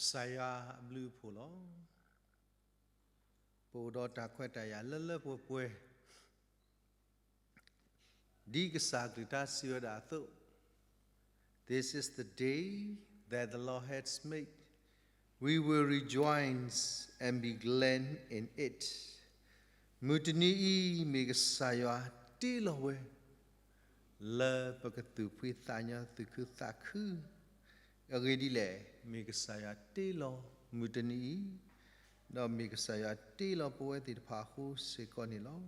ကစၢ်ယွၤအဘျုးအဖှိၣ်လီၤ. ပအိၣ်ဒီးတၢ်ခွဲးတၢ်ယာ်လၢလၢပှဲၤပှဲၤ, ဒ်ကစၢ်အကလုၢ်ကထါစံးဝဲဒၣ်အသိး, This is the day that the Lord has made. We will rejoice and be glad in it. မုၢ်တနံၤအံၤ မ့ၢ်ကစၢ်ယွၤတ့လီၤဝဲ လၢပကသူၣ်ဖှံသးညီသူၣ်ခုသးခု, အဂ့ၢ်ဒ်လဲၣ်, မ့ၢ်ကစၢ်ယွၤတ့လီၤမုၢ်တနံၤအံၤ, ဒီးမ့ၢ်ကစၢ်ယွၤတ့လီၤပဝဲသ့ၣ်တဖၣ်အဃိစ့ၢ်ကီးန့ၣ်လီၤ.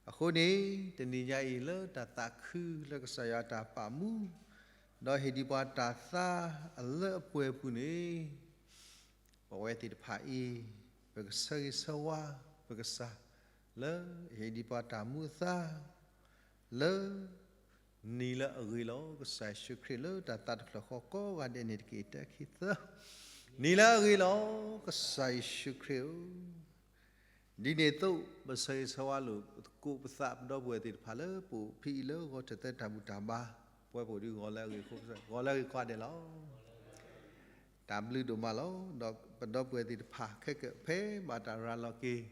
အဃိန့ၣ် တနံၤညါအံၤလၢတၢ်သးခုလၢကစၢ်ယွၤတၢ်ပာ်မူ, ဒီးဟ့ၣ်ဒံးပှၤတၢ်သါအလၢအပှဲၤအပူၤန့ၣ်, ပဝဲသ့ၣ်တဖၣ်အံၤ ပကဆၢဂ့ၤဆၢဝါပကစၢ် လၢအဟ့ၣ်ဒံးပှၤတၢ်မူအသါ လၢ နံၤလၢအဂ့ၤလီၤ. ကစၢ်ယ့ၣ်ၡူးခရံာ်လၢတၢ်သါတဖျၢၣ်ဃီကိးဂၤဒဲးန့ၣ်တက့ၢ်. တၢ ခံ သၢ, နံၤလၢအဂ့ၤလီၤ. ကစၢ်ယ့ၣ်ၡူးခရံာ်ဧၢ, ဒ်န့ၣ်အသိး ပဆၢဂ့ၤဆၢဝါလိာ်သကိးပသးပဒီပုၢ်ဝဲၢ်သ့ၣ်တဖၣ်လၢပအိၣ်ဖဲအံၤလၢ ဂီၤထၢၣ်သၢတၢ်ဘူၣ်တၢ်ဘါ, ပဝဲပအိၣ်ဒ်ဂီၤလၢအဂ့ၤအဃိ, ဂီၤလၢအဂ့ၤကိးဂၤဒဲးလီၤ. တၢ်ဘျုးဒိၣ်မးလီၤ. ဒီးပဒီပုၢ်ဝဲၢ်သ့ၣ်တဖၣ်ခဲကနံၣ် ဖဲဘၣ်တၢ်ရၤလီၤက့ၤ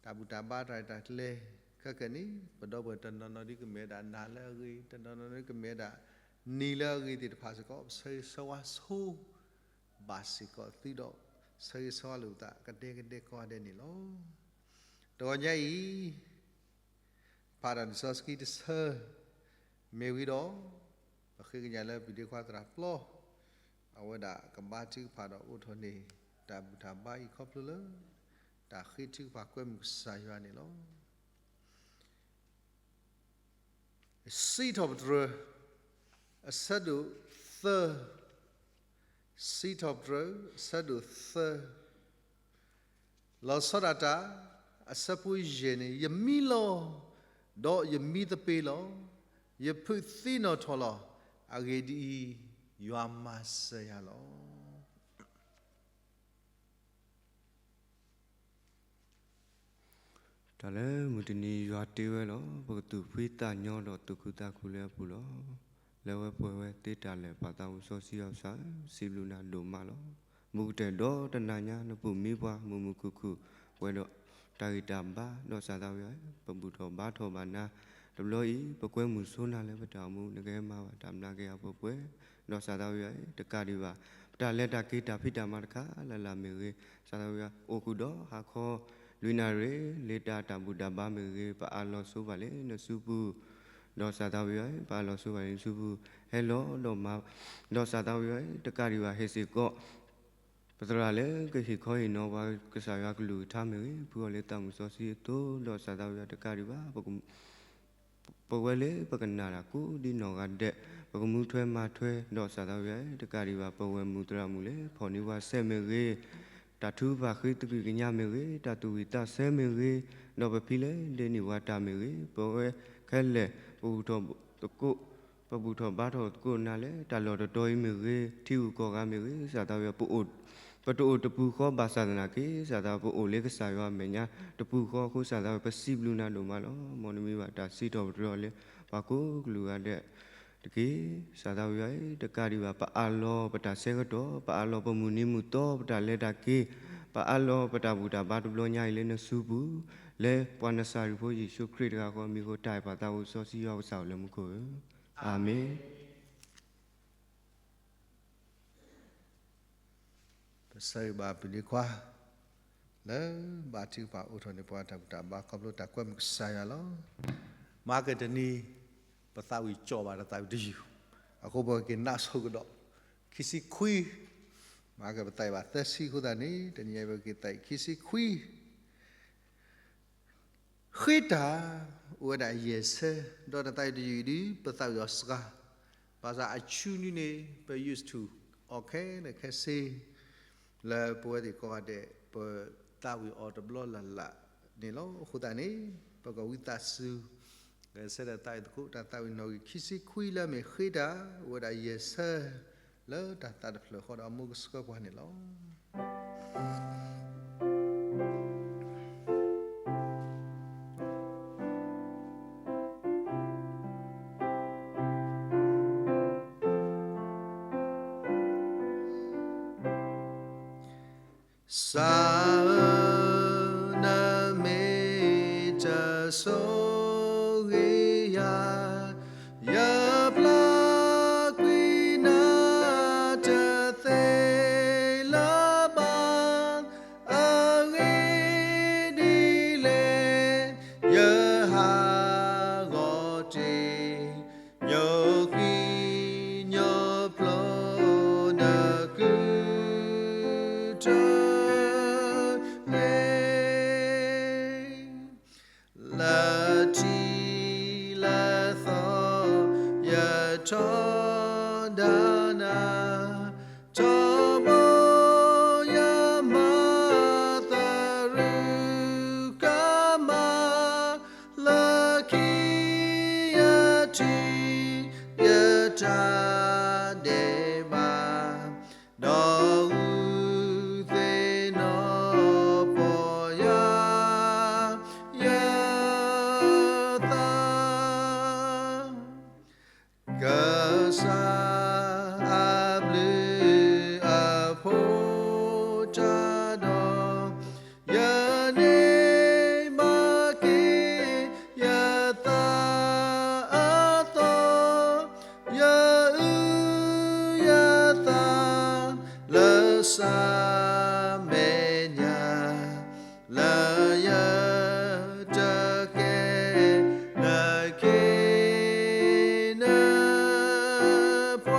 တၢ်ဘူၣ်တၢ်ဘါတၢ်ရဲၣ်တၢ်ကျဲၤခဲကနံၣ်န့ၣ်, ပဒီပုၢ်ဝဲၢ်တနီၤနီၤဒ်ကမ့ၢ်ဝဲဒၣ်နၤလၢအဂ့ၤ, တနီၤနီၤဒ်ကမ့ၢ်ဝဲဒၣ် နံၤလၢအဂ့ၤသ့ၣ်တဖၣ်စ့ၢ်ကီး ပဆၢဂ့ၤဆၢဝါဆိ ဘၣ်စ့ၢ်ကီးသုဒီး ဆၢဂ့ၤဆၢဝါလိာ်ပသးကဒဲကဒဲကိးဂၤဒဲးန့ၣ်လီၤ. တဂီၤညါအံၤ ဖးတၢ်လံာ်စီဆှံတဆၢ မ့ၢ်ဝံၤဒီး ပဃ့ကညးလၢပဒ့ခွါသရၣ်ပျီ အဝဲဒၣ်ကဘါထုကဖၣ်ဒီးအိးထီၣ်န့ၢ် တၢ်ဘူၣ်တၢ်ဘါအံၤခီဖျိလၢ တၢ်ဃ့ထုကဖၣ်ကွဲမုာ်ကစၢ်ယွၤန့ၣ်လီၤ. စံးထီၣ်ပတြၢၤ အဆၢဒိၣ်သၢ, စံးထီၣ်ပတြၢၤ အဆၢဒိၣ်သၢ, လီၤဆီဒၣ်တၢ် အဆၢဖိယဲၢ်န့ၣ်, ယမံလီၤ, ဒီးယမံသပ့ၤလီၤ, ယဖုးသံနီၣ်ထီၣ်လီၤ. အဂ့ၢ်ဒ်အံၤ, ယွၤမၤစၢၤယၤလီၤ. တၢ်လၢမုၢ်တနံၤယွၤတ့ဝဲလီၤ. ပကသူၣ်ဖှံသးညီဒီးသူၣ်ခုသးခုလၢအပူၤလီၤ. လၢဝဲပှဲၤဝဲသ့တၢ်လၢာ် ပၢ်သးဝံၣ်စီဆှံယွၤကစၢ်ဧၢ, စံးဘျုးနၤဒိၣ်မးလီၤ. မုၢ်ကတၢၢ်ဒီးတနၤညါ နပူၤမံပှၤမုာ်မုာ်ခုၣ်ခုၣ် ပှဲၤဒီးတၢ်ဂံၢ်တၢ်ဘါ, ဒီးစၢ်သးဝံၣ်ယွၤဧၢ, ပဘူၣ်ထီၣ်ဘါထီၣ်ဘၣ်နၤတဘျီအံၤ, ပကွဲမုာ်ဆိနၤလၢပတၢ်အိၣ်မူ နကဟဲမၤဘၣ်တၢ်မျါက့ၤအပှဲၤပှဲၤ, ဒီးစၢ်သးဝံၣ်ယွၤဧၢ, တကးဒံးဘၣ် ပတၢ်လဲၤတၢ်က့ၤတၢ်ဖံးတၢ်မၤတခါလၢ်လၢ်မ့ၢ်ဂ့ၤ, စၢ်သးဝံၣ်ယွၤ အိၣ်ဃုာ်ဒီးဟါခီ လွံၢ်နၣ်ရံၣ် လၢတၢ်တၢ်ဘူၣ်တၢ်ဘါမ့ၢ်ဂ့ၤ, ပအးလီၤဆိဘၣ်လၢနစုပူၤ, ဒီးစၢ်သးဝံၣ်ယွၤဧၢ, ပအးလီၤဆိဘၣ်လၢနစုပူၤ, ဟဲလီၤဒီးမၤ, ဒီးစၢ်သးဝံၣ်ယွၤဧၢ, တကးဒံးဘၣ်ဟဲစ့ၢ်ကီး ပသရၣ်လၢကဟ့ၣ်ခီဟ့ၣ်နီၤပှၤ ကစၢ်ယွၤကလုၢ်ကထါမ့ၢ်ဂ့ၤ, ဖုအီၤလၢသးမုၢ်စီဆှံအသိး, ဒီးစၢ်သးဝံၣ်ယွၤတကးဒံးဘၣ် ပဝဲလၢပကနၣ်တၢ်ကိးဒ်နီၢ်ဂၤဒဲး, ပကမူထွဲမၤထွဲ, ဒီးစၢ်သးဝံၣ်ယွၤဧၢ, တကးဒံးဘၣ် ပဝဲၢ်မုၢ်သရၣ်မုၣ်လၢ ဖီၣ်န့ၢ်ဝါစဲမ့ၢ်ဂ့ၤ, တၢ်ထုကဖၣ်ဃ့သကွံာ်ကညးမ့ၢ်ဂ့ၤ, တၢ်သူၣ်ဝံၣ်သးဆၢမ့ၢ်ဂ့ၤ, ဒီးပဖံလၢဒဲးန့ၢ်ဝဲတၢ်မ့ၢ်ဂ့ၤ, ပဝဲခဲလၢာ် ပဘူၣ်ထီၣ်သကိး ပဘူၣ်ထီၣ်ဘါထီၣ်သကိးနၤလၢ တၢ်လီၢ်တတီၤအံၤမ့ၢ်ဂ့ၤ, ထံဂုၤကီၢ်ဂၤမ့ၢ်ဂ့ၤ, စၢ်သးဝံၣ်ယွၤ ပတအိၣ်တပူၤဃီဘၣ်ဆၣ်သနာ်က့ စၢ်သးဝံၣ် ပအိၣ်လၢကစၢ်ယွၤအမဲာ်ညါတပူၤဃီအဃိ စၢ်သးဝံၣ် ပစံးဘျုးနၤဒိၣ်မးလီၤ. မ်နမံၤဘၣ်တၢ်စံးထီၣ်ပတြၢၤအီၤလၢ ပှၤကိးကလုာ်ဂၤဒဲးတက့ၢ်. စၢ်သးဝံၣ်ယွၤဧၢ, တကးဒံးဘၣ် ပအးလီၤပတၢ်ဆၢကတီၢ်, ပအးလီၤပမုၢ်နံၤမုၢ်သီ, ပတၢ်လဲၤတၢ်က့ၤ, ပအးလီၤပတၢ်ဘူၣ်တၢ်ဘါတဘျီညါအံၤလၢနစုပူၤ, လၢပှၤနစၤရ့းဖိယ့ၣ်ၡူးခရံာ်တဂၤဃီအမံၤအဃိ တၢ်အဲၣ်ပၢ်သးအိၣ်စီဆှံယွၤကစၢ်အိၣ်လၢမူခိၣ်ဧၢ, အၤမ့ၣ်. ပဆၢဂ့ၤဘၣ်ပဒ့ခွါ လၢဘါထုကဖၣ်အိးထီၣ်န့ၢ်ပှၤတၢ်ဘူၣ်တၢ်ဘါခီဖျိတၢ်ကွဲမုာ်ကစၢ်ယွၤလီၤ. မၤကတနံၤ ပသးဝံၣ်ကၠီၣ်ဘၣ်ဒီးသးဝံၣ်တယုၢ်, အဃိပက့ၤနးဆိကဒီး ခံဆံခွံ, မၤကပသးဝံၣ်ဘၣ်သၢဆံအဃိသတးန့ၣ် တနံၤအံၤပက့ၤသးဝံၣ်ခံဆံခွံ ဃ့တၢ် အိၣ်ဝဲဒၣ်ယဲၢ်ဆၢ, ဒီးတၢ်သးဝံၣ်တယုၢ်အံၤဒုး ပသးဝံၣ်အီၤစှၤ, ဘၣ်ဆၣ်အဆူနွံန့ၣ် ပ used to အီၤခဲလၢာ်ခဲဆ့ လၢပဝဲသ့ၣ်ကိးဂၤဒဲး ပသးဝံၣ်အီၤတဘျီလၢ်လၢ်န့ၣ်လီၤ. အဃိသတးန့ၣ် ပကဝံသးစူၤ ဂဲၤဆၢထၢၣ်သးဝံၣ်သကိး တၢ်သးဝံၣ်နီၣ်ဂံၢ်ခံဆံခွံလၢအမ့ၢ်ဃ့တၢ် အိၣ်ဝဲဒၣ်ယဲၢ်ဆၢ လၢတၢ်သးတဖျၢၣ်ဃီဒီးအမူကဆှၢပှၤန့ၣ်လီၤ. ကစၢ်ဧၢ, နမ့ၢ်တဆိၣ်ဂ့ၤယၤ, ယပျၢ်ကွံာ်နၤတသ့လၢၤဘၣ်. အဂ့ၢ်ဒ်လဲၣ် ယဟးဂီၤတ့ၢ်, ညိကွံာ်ညိဖျိနကုၢ်တဂ့ၤ. လၢထံလၢသီယထီဒါနၤ, ထီဘိယမၤသရူးကမၣ်, လၢခံယထံၣ်ယတၢ်ဒဲးဘး, ဒီးဂုာ်သ့ၣ်နီၣ်ပီၢ်ယၤယသး. ကစၢ်အဘျုးအဖှိၣ်တၢ်ဒီး, ယန့ၢ်ဘၣ်က့ၤယသးအသီ, ယအုၣ်ယသးလၢစၢ်မဲာ်ညါ, လၢယတကဲနက့ၤနပှ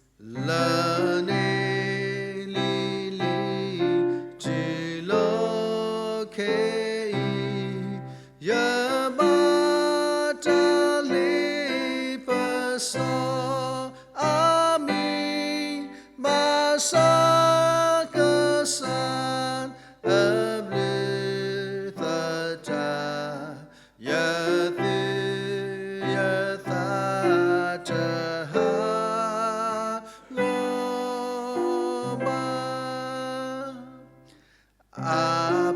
ၤ လၢန့ၣ်လံၤလံၤတုၤလီၤခဲအံၤ, ယဘၣ်တၢ်လ့ပစီအမံၤ, ဘၣ်ဆၣ်ကစၢ်အဘျုးသတး, ယသ့ၣ်ယသးတဟးဂီၤဘၣ်. အ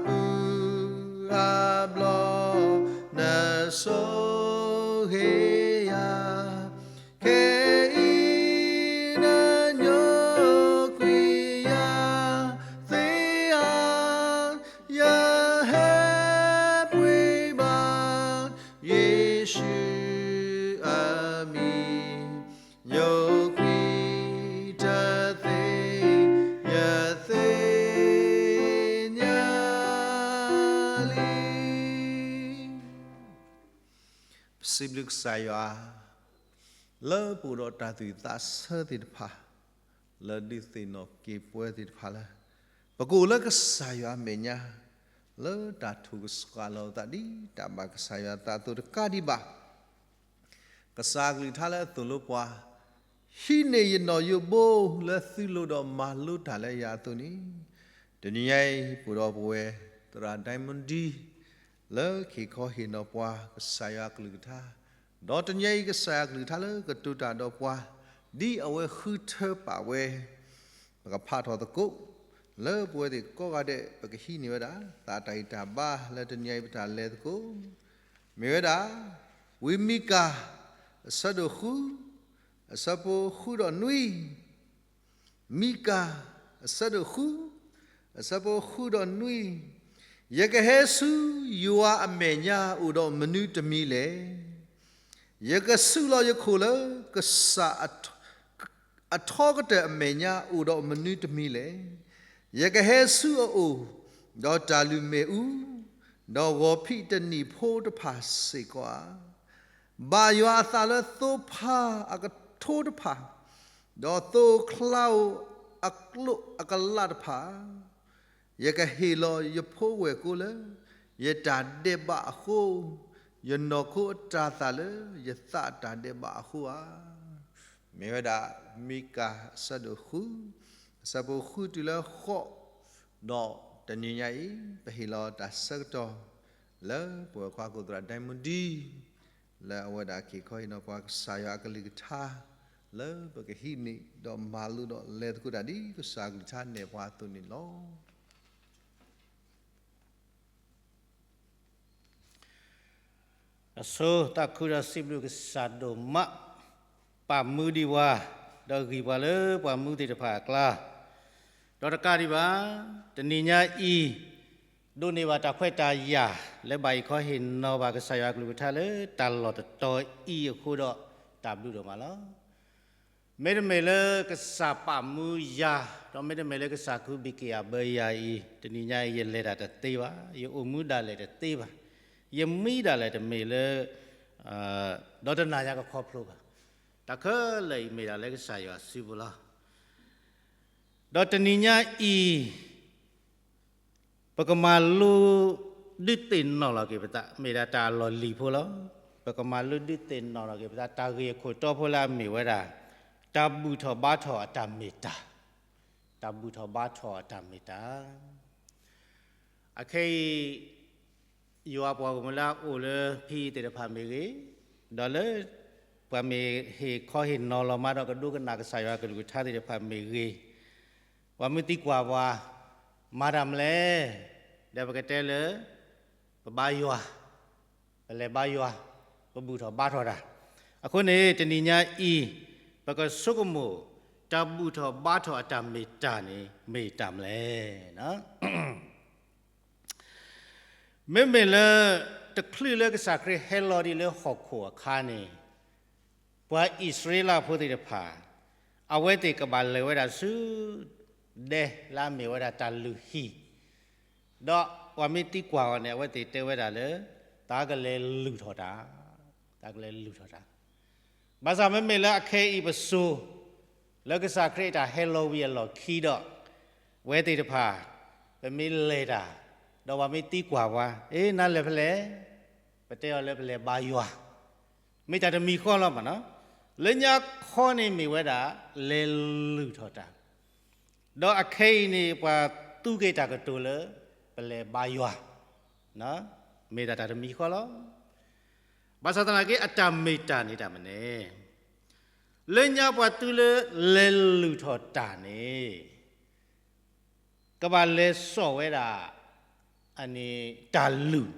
ပူၤအဘျီ နဆိၣ်ဂ့ၤယၤ, ခဲအံၤနညိကွံာ်ယၤ သ့ဧါ, ယဟဲပှ့ၤဘၣ် ယ့ၣ်ၡူးအမံၤ, ညိကွံာ်တသ့ ယသ့ၣ်ညါလံ. ပစံးဘျုးကစၢ်ယွၤ လၢပအိၣ်ဒီးတၢ်သူၣ်ဝံၣ်သးဆၢသ့ၣ်တဖၣ်, လၢဒုးသ့ၣ်နီၣ်က့ၤပဝဲသ့ၣ်တဖၣ်လၢ ပကအိၣ်လၢကစၢ်ယွၤအမဲာ်ညါ, လၢတၢ်ထိၣ်ကစှၤလီၤသးဒ်တၢ်ဘၣ်ကစၢ်ယွၤအသးအသိးတကးဒံးဘၣ်. ကစၢ်အကလုၢ်ကထါလၢအသိၣ်လိပှၤ, ဟံးန့ၢ်ယနီၣ်ယိးဘိလၢသုလိၣ်ဒီးမၤလိတၢ်လၢယၤအသိးန့ၣ်, တနံၤညါအံၤ ပအိၣ်ဒီးပဝဲ သရၣ်ဒဲမုၣ်ဒံ လၢကဟ့ၣ်ခီဟ့ၣ်နီၤပှၤ ကစၢ်ယွၤအကလုၢ်ကထါ, ဒီးတနံၤညါအံၤ ကစၢ်ယွၤအကလုၢ်ကထါလၢကတိၤတၢ်ဒီးပှၤ ဒ်အဝဲဃုထၢပာ်ဝဲ, ပကဖးထီၣ်သကိး လၢပဝဲသ့ၣ်ကိးဂၤဒဲး ပကဟံးန့ၢ်ဝဲဒၣ် သးတၢ်ဂံၢ်တၢ်ဘါလၢတနံၤညါအံၤပတၢ်လဲၤသကိး, မ့ၢ်ဝဲဒၣ် ဝံမံကၤ အဆၢဒိၣ်ဃု အဆၢဖိဃုဒီးနွံ, မံကၤ အဆၢဒိၣ်ဃု အဆၢဖိဃုဒီးနွံ, ယကဟဲဆူယွၤအမဲာ်ညါ အိၣ်ဒီးမနုၤတမံၤလဲၣ်. ယကဆူးလီၤယခိၣ်လၢကစၢ်အထီကတၢၢ်အမဲာ်ညါ အိၣ်ဒီးမနုၤတမံၤလဲၣ်. ယကဟဲဆူအအိၣ် ဒီးတၢ်လုၢ်မ့ၣ်အူ, ဒီးဂီၤဖံးတနံၣ်ဖိတဖၣ်စ့ၢ်ကီးဧါ. ဘၣ်ယွၤအသးလၢသိဖါအကထိတဖၣ်, ဒီးသိၣ်ချါဧိၤအကျိးအကလးတဖၣ်, ယကဟ့ၣ်လီၤယဖိဝဲၢ်ကိလၢ ယတၢ်ဒဲးဘးအဃိ, ယနီၢ်ခိအတၤသၣ်လၢယသးအတၢ်ဒဲးဘးအဃိဧါ. မ့ၢ်ဝဲဒၣ် မံကၤ အဆၢဒိၣ်ဃု အဆၢဖိဃုတုၤလၢဃိး, ဒီးတနံၤညါအံၤ ပဟ့ၣ်လီၤတၢ်ဆၢကတီၢ် လၢပဝဲၢ်ခွါကိးသရၣ်ဒဲမုၣ်ဒံ လၢအဝဲဒၣ်ကဟ့ၣ်ခီဟ့ၣ်နီၤပှၤကစၢ်ယွၤအကလုၢ်ကထါ လၢပကဟံးန့ၢ်ဒီးမၤလိဒီးလဲၤသကိးတၢ်ဒ်ကစၢ်အကလုၢ်ကထါနဲၣ်ပှၤအသိးန့ၣ်လီၤ. အဆိသးခုဒီးစံးဘျုးကစၢ်ဒိၣ်မး, ပာ်မူဒံးပှၤ, ဒီးဂံၢ်ပှၤလၢပှၤမူသ့ၣ်တဖၣ်အကျါ, ဒီးတကးဒံးဘၣ်, တနံၤညါအံၤ, ဒိးန့ၢ်ဘၣ်တၢ်ခွဲးတၢ်ယာ် လၢဘၣ်အံးခီဟ့ၣ်နီၤဘၣ်ကစၢ်ယွၤအကလုၢ်ကထါလၢတၢ်လီၢ်တတီၤအံၤအဃိဒီး တၢ်ဘျုးဒိၣ်မးလီၤ. မ့တမ့ၢ်လၢကစၢ်ပာ်မူယၤ, ဒီးမ့တမ့ၢ်လၢကစၢ်ကူဘံၣ်က့ၤအဘၢယၤအံၤ, တနံၤညါအံၤယလဲၤတၢ်တသ့ဘၣ်, ယအိၣ်မူဒၣ်လဲာ်တသ့ဘၣ်, ယမံဒၣ်လဲာ်တမ့ၢ်လၢ ဒီးတနၤယၤကခီဖျိဘၣ်. တၢ်ခဲလၢာ်အံၤမ့ၢ်ဒၣ်လၢကစၢ်ယွၤစုပူၤလီၤ. ဒီးတနံၤညါအံၤ ပကမၤလိဒုးသ့ၣ်နီၣ်လီၤက့ၤပသး, မ့ၢ်ဒၣ်တၢ်အလီၢ်လံၤဖိလီၤ. ပကမၤလိဒုးသ့ၣ်နီၣ်လီၤက့ၤပသး တၢ်ဂ့ၢ်အခိၣ်တီဖိလၢအမ့ၢ်ဝဲဒၣ်, တၢ်ဘူၣ်ထီၣ်ဘါထီၣ်အတၢ်မ့ၢ်တၢ်, တၢ်ဘူၣ်ထီၣ်ဘါထီၣ်အတၢ်မ့ၢ်တၢ်. အခဲအံၤ ယွၤပှၤဂီၢ်မုၢ်လၢအအိၣ်လၢဖံအံၤသ့ၣ်တဖၣ်မ့ၢ်ဂ့ၤ, ဒီးလၢ ပှၤမ့ၢ်ဟ့ၣ်ခီဟ့ၣ်နီၤလီၤမးဒီးကဒိကနၣ်ကစၢ်ယွၤကလုၢ်ကထါသ့ၣ်တဖၣ်မ့ၢ်ဂ့ၤ, ပှၤမ့ၢ်သံကွၢ်ပှၤ, မၤတၢ်မနုၤလဲၣ်, ဒီးပကတဲလၢ ပဘါယွၤ, ပလဲၤဘါယွၤ, ပဘူၣ်ထီၣ်ဘါထီၣ်တၢ်. အဃိန့ၣ် တနံၤညါအံၤ ပကဆိကမိၣ် တၢ်ဘူၣ်ထီၣ်ဘါထီၣ်အတၢ်မ့ၢ်တၢ်န့ၣ် မ့ၢ်တၢ်မနုၤလဲၣ်. မ့မ့ၢ်လၢ တချုးလၢကစၢ်ခရံာ်ဟဲလီၤဒံးလၢဟီၣ်ခိၣ်အခါန့ၣ်, ပှၤအံၣ်စရ့လးဖိသ့ၣ်တဖၣ် အဝဲသ့ၣ်ကဘၣ်လဲၤဝဲဒၣ်ဆူ ဒဲလၢအမ့ၢ်ဝဲဒၣ်တၢ်လုၢ်ဟံၣ်, ဒီးပှၤမ့ၢ်သံကွၢ်အီၤန့ၣ် အဝဲသ့ၣ်တဲဝဲဒၣ်လၢ သးကလဲၤလုၢ်ထီၣ်တၢ်, သးကလဲၤလုၢ်ထီၣ်တၢ်. ဘၣ်ဆၣ်မ့မ့ၢ်လၢအခဲအံၤပစိၤ လၢကစၢ်ခရံာ်အတၢ်ဟဲလီၤဝံၤအလီၢ်ခံဒီး, ဝဲသ့ၣ်တဖၣ် ပမ့ၢ်လဲၤတၢ်, ဒီးပှၤမ့ၢ်သံကွၢ်ပှၤ, အ့ နၤလဲၤဖဲလဲၣ်, ပတဲအီၤလၢပလဲၤဘါယွၤ, မ့ၢ်တၢ်တမံၤဃီလီၤမးနီၤ. လၢညါခီန့ၣ်မ့ၢ်ဝဲဒၣ် လဲၤလုၢ်ထီၣ်တၢ်, ဒီးအခဲအံၤန့ၣ် ပှၤသူက့ၤတၢ်ကတိၤလၢ ပလဲၤဘါယွၤ, မ့ၢ်ဒၣ်တၢ်တမံၤဃီလီၤ. ဘၣ်ဆၣ်သနာ်က့ အတၢ်မ့ၢ်တၢ်န့ၣ်တၢ်မနုၤလဲၣ်. လၢညါပှၤသူလၢလဲၤလုၢ်ထီၣ်တၢ်န့ၣ် ကဘၣ်လဲၤစိာ်ဝဲဒၣ် အန့ၣ် တၢ်လုၢ်,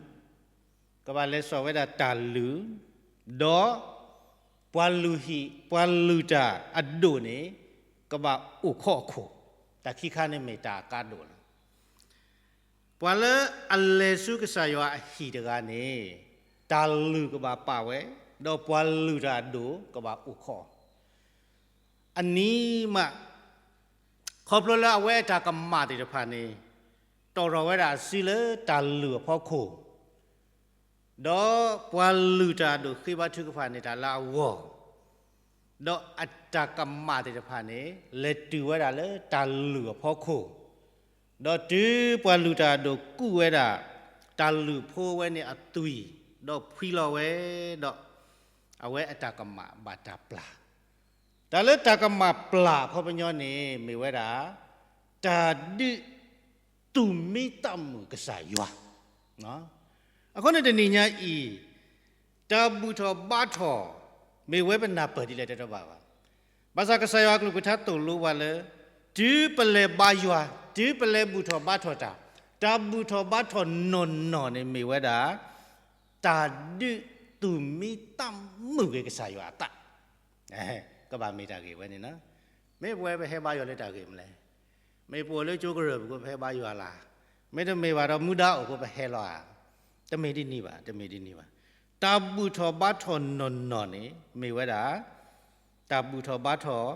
ကဘၣ်လဲၤစိာ်ဝဲဒၣ်တၢ်လုၢ်, ဒီး ပှၤလုၢ်ဟံၣ် ပှၤလုၢ်တၢ်အဒိၣ်န့ၣ် ကဘၣ်အိၣ်ခိးအခိၣ်, တၢ်ခံခါန့ၣ်မ့ၢ်တၢ်အကါဒိၣ်လီၤ. ပှၤလၢအလဲၤဆူကစၢ်ယွၤအဟံၣ်တဂၤန့ၣ် တၢ်လုၢ်ကဘၣ်ပာ်ဝဲ, ဒီးပှၤလုၢ်တၢ်အဒိၣ်ကဘၣ်အိၣ်ခိး အနံၤမး, ခီဖျိလၢအဝဲအတၢ်ကမၣ်သ့ၣ်တဖၣ်န့ၣ် တီၣ်ထီၣ်ဝဲဒၣ်အစုလၢတၢ်လုၢ်အဖီခိၣ်, ဒီးပှၤလုၢ်တၢ်အဒိၣ်ဃ့ဘါထုကဖၣ်န့ၢ်တၢ်လၢအဂီၢ်, ဒီးအတၢ်ကမၣ်သ့ၣ်တဖၣ်န့ၣ် လဲၤတုၤဝဲဒၣ်လၢတၢ်လုၢ်အဖီခိၣ်, ဒီးတုၤပှၤလုၢ်တၢ်အဒိၣ်ကူးဝဲဒၣ် တၢ်လုၢ်ဖိဝဲန့ၣ်အသွံၣ်, ဒီးဖှံလီၤဝဲ, ဒီး အဝဲအတၢ်ကမၣ်ဘၣ်တၢ်ပျၢ်, တၢ်လၢတၢ်ကမၣ်ပျၢ်အခီပညီန့ၣ် မ့ၢ်ဝဲဒၣ် တၢ်ဒုးသူၣ်မံသးမုာ်ကစၢ်ယွၤ. အဃိန့ၣ်တနံၤညါအံၤ တၢ်ဘူၣ်ထီၣ်ဘါထီၣ် မ့ၢ်ဝဲပနၢ်ပၢၢ်ဒ်လဲၣ်တတီဘၣ်ဘၣ်. ဘၣ်ဆၣ်ကစၢ်ယွၤအကလုၢ်ကထါသိၣ်လိပှၤလၢ တုၤပလဲၤဘါယွၤ, တုၤပလဲၤဘူၣ်ထီၣ်ဘါထီၣ်တၢ်, တၢ်ဘူၣ်ထီၣ်ဘါထီၣ်နီၢ်နီၢ်န့ၣ်မ့ၢ်ဝဲဒၣ် တၢ်ဒုးသူၣ်မံသးမုာ်က့ၤကစၢ်ယွၤအသး, ကဘၣ်မ့ၢ်တၢ်ဂ့ၢ်ဝဲန့ၣ်လီၤ. မ့ၢ်ပဝဲပဟဲဘါယွၤလၢတၢ်ဂ့ၢ်မနုၤလဲၣ်. မ့ၢ်ပအိၣ်လၢကၠိကရၢၢ်ပူၤပဟဲဘါယွၤလၢ်, မ့တမ့ၢ်ဘၣ်ဒီးမူဒါအိၣ်ဃိပဟဲလီၤဧါ. တမ့ၢ်ဒ်န့ၣ်ဘၣ်, တမ့ၢ်ဒ်န့ၣ်ဘၣ်. တၢ်ဘူၣ်ထီၣ်ဘါထီၣ်နီၢ်နီၢ်န့ၣ် မ့ၢ်ဝဲဒၣ် တၢ်ဘူၣ်ထီၣ်ဘါထီၣ်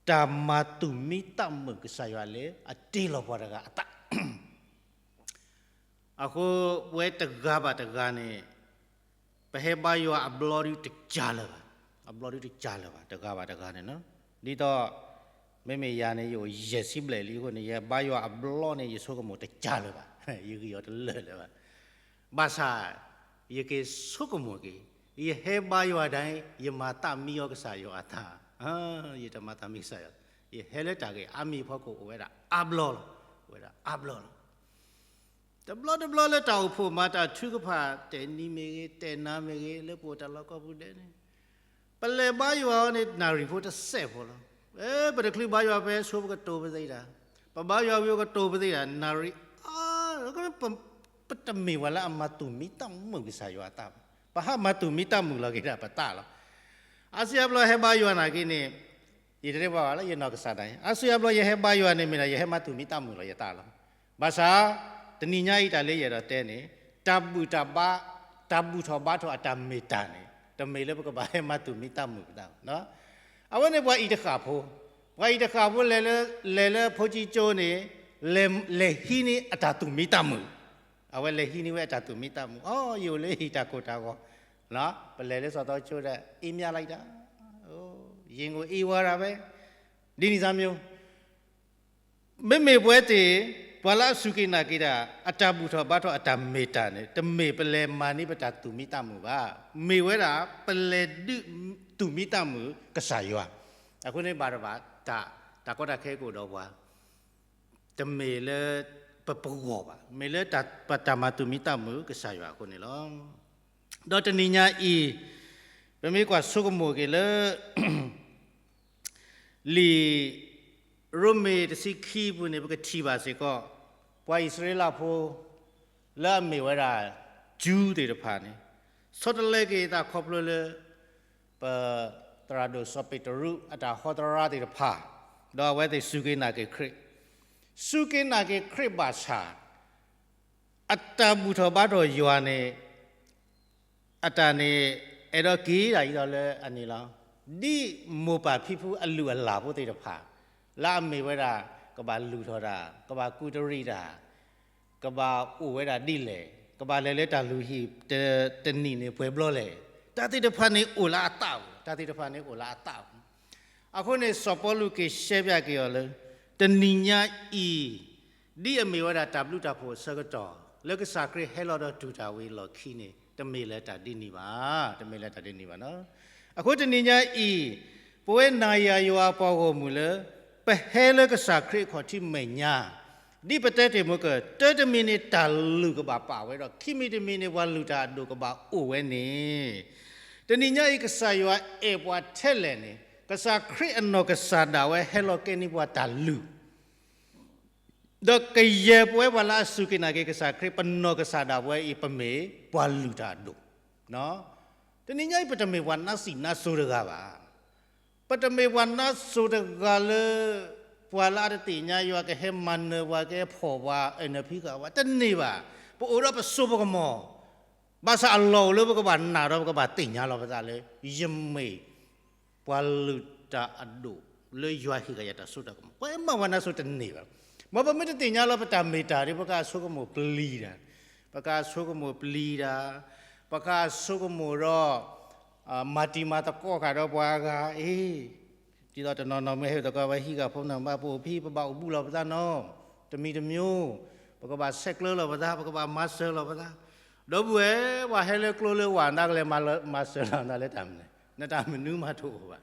တၢ်မၤသူၣ်မံသးမုာ်ကစၢ်ယွၤလၢအတ့လီၤပှၤတဂၤအသး အဃိပဝဲတဂၤဘၣ်တဂၤန့ၣ် ပဟဲဘါယွၤအဘျီဒုတကးလၢၤဘၣ်, အဘျီဒုတကးလၢၤဘၣ် တဂၤဘၣ်တဂၤန့ၣ်လီၤ. ဒ်သိး မ့မ့ၢ်ယၤန့ၣ် ယအိၣ်ယဲၢ်ဆံဘျဲၣ်လံအဃိန့ၣ် ယဟဲဘါယွၤအဘျီန့ၣ် ယဆိကမိၣ်တကးလၢၤဘၣ်, ယဂံၢ်အီၤတလၢာ်လၢၤဘၣ်. ဘၣ်ဆၣ် ယက့ၤဆိကမိၣ်က့ၤ, ယဟဲဘါယွၤဒၣ် ယမၤသးမံအီၤကစၢ်ယွၤအသး, ယတမၤသးမံကစၢ်ယွၤ, ယဟဲလၢတၢ်ဂ့ၢ်အါမံၤအဖီခိၣ်အိၣ်ဝဲဒၣ်အါဘျီလီၤ, အိၣ်ဝဲဒၣ်အါဘျီလီၤ. တဘျီတဘျီလၢတၢ်အိၣ်ဖှိၣ်မၤတၢ်ထုကဖၣ် တဲနံၤမ့ၢ်ဂ့ၤ တဲနၤမ့ၢ်ဂ့ၤ လၢပအိၣ်တၢ်လီၢ်ကိးပူၤဒဲးန့ၣ် ပလဲၤဘါယွၤအီၤန့ၣ် နၣ်ရံၣ်ဖိတစဲးဖိလီၤ. ပတချုးဘါယွၤဖဲဆိပကတိၤပသ့တၢ်, ပဘါယွၤဝံၤပကတိၤပသ့တၢ် နၣ်ရံၣ်, ပတမ့ၢ်ပှၤလၢအမၤသူၣ်မံသးမုာ်ကစၢ်ယွၤအသးဘၣ်. ပဟးမၤသူၣ်မံသးမုာ်လီၤက့ၤဒၣ်ပသးလီၤ. အါစုအါဘျီဟဲဘါယွၤနာ်က့န့ၣ်, ယတတဲပှၤဘၣ်လၢယနီၢ်ကစၢ်ဒၣ်အံၤ, အါစုအါဘျီယဟဲဘါယွၤန့ၣ်မ့ၢ်ဒၣ် ယဟဲမၤသူၣ်မံသးမုာ်လီၤယသးလီၤ. ဘၣ်ဆၣ်, တနံၤညါအံၤတၢ်လၢယအဲၣ်ဒိးတဲန့ၣ်, တၢ်ဘူၣ်တၢ်ဘါ, တၢ်ဘူၣ်ထီၣ်ဘါထီၣ်အတၢ်မ့ၢ်တၢ်န့ၣ် တမ့ၢ်လၢပကဘၣ်ဟဲမၤသူၣ်မံသးမုာ်ပသးဘၣ်. အဝဲန့ၣ်ပှၤအံၤတဃၣ်ဖိ, ပှၤအံၤတဃၣ်ဖိလဲၤလၢ, လဲၤလၢဖိကံကၠိန့ၣ်, လဲၤ, လဲၤဟံးန့ၢ်အတၢ်သူၣ်မံသးမုာ်. အဝဲလဲၤဟံးန့ၢ်ဝဲအတၢ်သူၣ်မံသးမုာ်, အိ ယအိၣ်လၢဟံၣ်တၢ်ကိၢ်တၢ်ဂီၤ, ပလဲၤလၢစီၤသီကၠိဒီး အ့မၠါလံဒၣ်, ယအိၣ်အ့ဝါဒၣ်ဝဲ, ဒ်န့ၣ်သးမံၤ မ့မ့ၢ်ပဝဲသ့ၣ်, ပှၤလၢအစူၢ်က့ၤနာ်က့ၤတၢ်, အတၢ်ဘူၣ်ထီၣ်ဘါထီၣ်အတၢ်မ့ၢ်တၢ်န့ၣ် တမ့ၢ်ပလဲၤမၤန့ၢ်ပတၢ်သူၣ်မံသးမုာ်ဘၣ်. မ့ၢ်ဝဲဒၣ်ပလဲၤဒုးသူၣ်မံသးမုာ်ကစၢ်ယွၤ. အဃိန့ၣ်ဘၣ်တဘၣ်, တၢ်ကီတၢ်ခဲကအိၣ်ဒီးပှၤ, တမ့ၢ်လၢပပဂီၢ်ဘၣ်, မ့ၢ်လၢပတၢ်မၤသူၣ်မံသးမုာ်ကစၢ်ယွၤအဃိန့ၣ်လီၤ. ဒီးတနံၤညါအံၤ, ပမ့ၢ်ကွၢ်ဆိကမိၣ်က့ၤလၢ လံာ်ရိမ့ၤတဆံခံပူၤန့ၣ် ပကထံၣ်ဘၣ်စ့ၢ်ကီး, ပှၤအံၣ်စရ့လးဖိ လၢအမ့ၢ်ဝဲဒၣ် ကၠူသ့ၣ်တဖၣ်န့ၣ်, ဆီတလဲက့ၤအသးခီဖျိလၢ ပသရၣ်ဒိၣ်စီၤပ့းတရူး အတၢ်ဟီသရၣ်သ့ၣ်တဖၣ်, ဒီးအဝဲသ့ၣ်စူၢ်က့ၤနာ်က့ၤခရံာ်, စူၢ်က့ၤနာ်က့ၤခရံာ်ဘၣ်ဆၣ်, အတၢ်ဘူၣ်ထီၣ်ဘါထီၣ်ယွၤန့ၣ် အတၢ်န့ၣ် အဲၣ်ဒိးက့ၤဒၣ်အံၤဒီးလၢအန့ၣ်လီၤ. ဒ်မိၢ်ပၢ်ဖံဖုအလုၢ်အလၢ်ဖိသ့ၣ်တဖၣ်, လၢအမ့ၢ်ဝဲဒၣ် ကဘၣ်လုၢ်ထီၣ်တၢ်, ကဘၣ်ကူးတရံးတၢ်, ကဘၣ်အိၣ်ဝဲဒၣ်ဒ်လဲၣ်, ကဘၣ်လဲၤလၢတၢ်လုၢ်ဟံၣ်တနံၣ်န့ၣ်ပှဲၤဘျီလဲၣ်, တၢ်သ့ၣ်တဖၣ်န့ၣ်အိၣ်လၢအသးပူၤ, တၢ်သ့ၣ်တဖၣ်န့ၣ်အိၣ်လၢအသးပူၤ. အဃိန့ၣ် စီၤပီလူးက့ၤရှဲပၠးက့ၤအီၤလၢ တနံၤညါအံၤ ဒ်အမ့ၢ်ဝဲဒၣ်တၢ်ဘျုးတၢ်ဖှိၣ်အဆၢကတီၢ် လၢကစၢ်ခရံာ်ဟဲလီၤဒီးတူၢ်တၢ်ဝံၤအလီၢ်ခံန့ၣ် တမ့ၢ်လၢတၢ်ဒ်န့ၣ်ဘၣ်, တမ့ၢ်လၢတၢ်ဒ်န့ၣ်ဘၣ်နီၤ. အဃိတနံၤညါအံၤ ပဝဲနၤယၤယွၤအပှၤဂီၢ်မုၢ်လၢ ပဟဲလၢကစၢ်ခရံာ်အခီၣ်ထံးမဲာ်ညါ ဒ်ပတဲတ့ၢ်မုၢ်ကၢၢ် တၢတမံၤန့ၣ် တၢ်လုၢ်ကဘၣ်ပာ်ဝဲဒီး ခံမံၤတမံၤန့ၣ် ပှၤလုၢ်တၢ်အဒိၣ်ကဘၣ်အိၣ်ဝဲန့ၣ်, တနံၤညါအံၤ ကစၢ်ယွၤအဲၣ်ပှၤထဲလဲၣ်န့ၣ် ကစၢ်ခရံာ်အနီၢ်ကစၢ်ဒၣ်ဝဲဟဲလီၤကဲန့ၢ်ပှၤတၢ်လုၢ် ဒီးကယဲၢ်ပဝဲပှၤလၢအစူၢ်က့ၤနာ်က့ၤကစၢ်ခရံာ် ပနီၢ်ကစၢ်ဒၣ်ပဝဲအံၤ ပမ့ၢ်ပှၤလုၢ်တၢ်အဒိၣ်. တနံၤညါအံၤ ပတမ့ၢ်ပှၤနါစံးနါစိၤတဂၤဘၣ်. ပတမ့ၢ်ပှၤနါစိၤတဂၤလၢ ပှၤလၢအတသ့ၣ်ညါယွၤ ကဟဲမၤနၢၤပှၤ ကဟဲဖီၣ်ပှၤ အဲၣ်နၢၤဖံးဃာ်ပှၤ တန့ၢ်ဘၣ်. ပအိၣ်ဒီးပစိပကမီၤ, ဘၣ်ဆၣ်အလီၢ်အိၣ်လၢပကဘၣ်နာ်ဒီး ပကဘၣ်သ့ၣ်ညါလီၤပသးလၢ ယမ့ၢ် ပှၤလုၢ်တၢ်အဒိၣ် လၢယွၤဟ့ၣ်ကယၤတၢ်စိတၢ်ကမီၤ, ပှၤမၤပှၤနါစိၤတန့ၢ်ဘၣ်. မ်ပမ့ၢ်တသ့ၣ်ညါလီၤပတၢ်မ့ၢ်တၢ်ဒီး ပကအဆိကမိၣ်ပျံၤတၢ်, ပကအဆိကမိၣ်ပျံၤတၢ်, ပကအဆိကမိၣ်ဒီး မၤတံၤမၤသကိးဃာ်ဒီးပှၤအဂၤအံၤ, ဒ်သိးတနီၤနီၤမ့ၢ်ဟဲသကိးဝဲဟံးဂၤဖိန့ၣ် ဘၣ်ပအိၣ်ဖဲ ပဘၣ်အိၣ်ဘူးလီၤပသးနီၤ, တမံၤတမျိုး, ပကဘၣ်ဆဲးကျၢလီၤပသး, ပကဘၣ်မၤစၢၤလီၤပသး, ဒီပုၢ်ဝဲၢ် ပှၤဟဲလၢကျိလၢဝၢ် နသးကလဲၤမၤစၢၤလီၤနသးလၢတၢ်မနုၤလဲၣ်, နတၢ်မနုၤမးတအိၣ်ဘၣ်.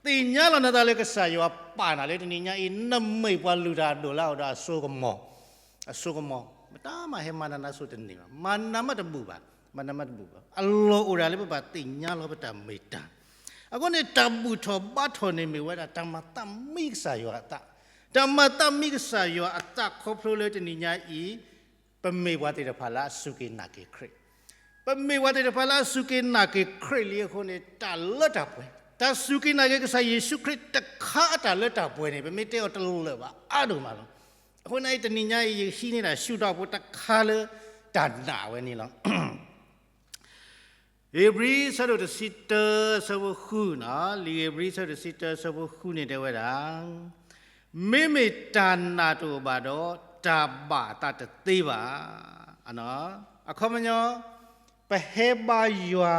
သ့ၣ်ညါလီၤနသးလၢကစၢ်ယွၤပာ်နၤလၢတနံၤညါအံၤ နမ့ၢ်ပှၤလုၢ်တၢ်အဒိၣ်လၢအအိၣ်ဒီးအစိကမီၤ, အစိကမီၤ, မတၤမးဟဲမၤနၤနါစိၤတန့ၢ်ဘၣ်, မၤနၤမးတဘူၣ်ဘၣ်, မၤနၤမးတဘူၣ်ဘၣ်. အလီၢ်အိၣ်ဒၣ်လၢပဘၣ်သ့ၣ်ညါလီၤပတၢ်မ့ၢ်တၢ်. အဃိန့ၣ် တၢ်ဘူၣ်ထီၣ်ဘါထီၣ်န့ၣ်မ့ၢ်ဝဲဒၣ် တၢ်မၤသးမံကစၢ်ယွၤအသး, တၢ်မၤသးမံကစၢ်ယွၤအသးခီဖျိလၢတနံၤညါအံၤ ပမ့ၢ်ပှၤသ့ၣ်တဖၣ်လၢအစူၢ်က့ၤနာ်က့ၤခရံာ်, ပမ့ၢ်ပှၤသ့ၣ်တဖၣ်လၢအစူၢ်က့ၤနာ်က့ၤခရံာ်လံအဃိန့ၣ် တၢ်လၢတၢ်ပှဲၤ, တၢ်စူၢ်က့ၤနာ်က့ၤကစၢ်ယ့ၣ်ၡူးခရံာ်တခါအတၢ်လၢတၢ်ပှဲၤန့ၣ် ပမ့ၢ်တဲအီၤတလၢာ်ဘၣ် အါဒိၣ်မးလီၤ. အဃိန့ၣ် တနံၤညါအံၤ ယဟံးန့ၢ်ဒၣ်ရှုထောင့်ဖိတခါလၢတၢ်နာ်ဝဲန့ၣ်လီၤ. ဧ့ၤဘြံၤ ဆၢဒိၣ်တဆံတၢ ဆၢဖိဃုန့ၣ်, လံာ်ဧ့ၤဘြံၤ ဆၢဒိၣ်တဆံတၢ ဆၢဖိဃုန့ၣ်တဲဝဲဒၣ်, မ့မ့ၢ်တၢ်နာ်တအိၣ်ဘၣ်ဒီး တၢ်ဘၣ်အသးတသ့ဘၣ်. အခီပညီ, ပဟဲဘါယွၤ,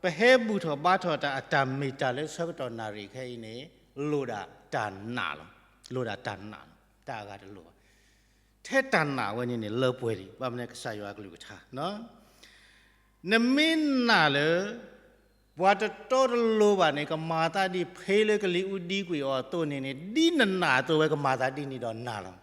ပဟဲဘူၣ်ထီၣ်ဘါထီၣ်တၢ်အတၢ်မ့ၢ်တၢ်လၢဆၢကတီၢ်နၣ်ရံၣ်ခဲအံၤန့ၣ် လိၣ်ဒၣ်တၢ်နာ်လီၤ, လိၣ်ဒၣ်တၢ်နာ်လီၤ, တၢ်အဂၤတလိၣ်ဘၣ်. ထဲတၢ်နာ်ဝဲန့ၣ်န့ၣ် လၢပှဲၤဒံး, ဘၣ်မနုၤလဲၣ် ကစၢ်ယွၤအကလုၢ်ကထါ နမ့ၢ်နာ်လၢ ပှၤတတီတလိၤဘၣ်န့ၣ် ကမၤသးဒ်ဖဲလၢကလံၤအူဒံကွံာ်အီၤအသိးန့ၣ်န့ၣ် ဒ်နနာ်အသိးဝဲကမၤသးဒ်န့ၣ်ဒီးနာ်လီၤ.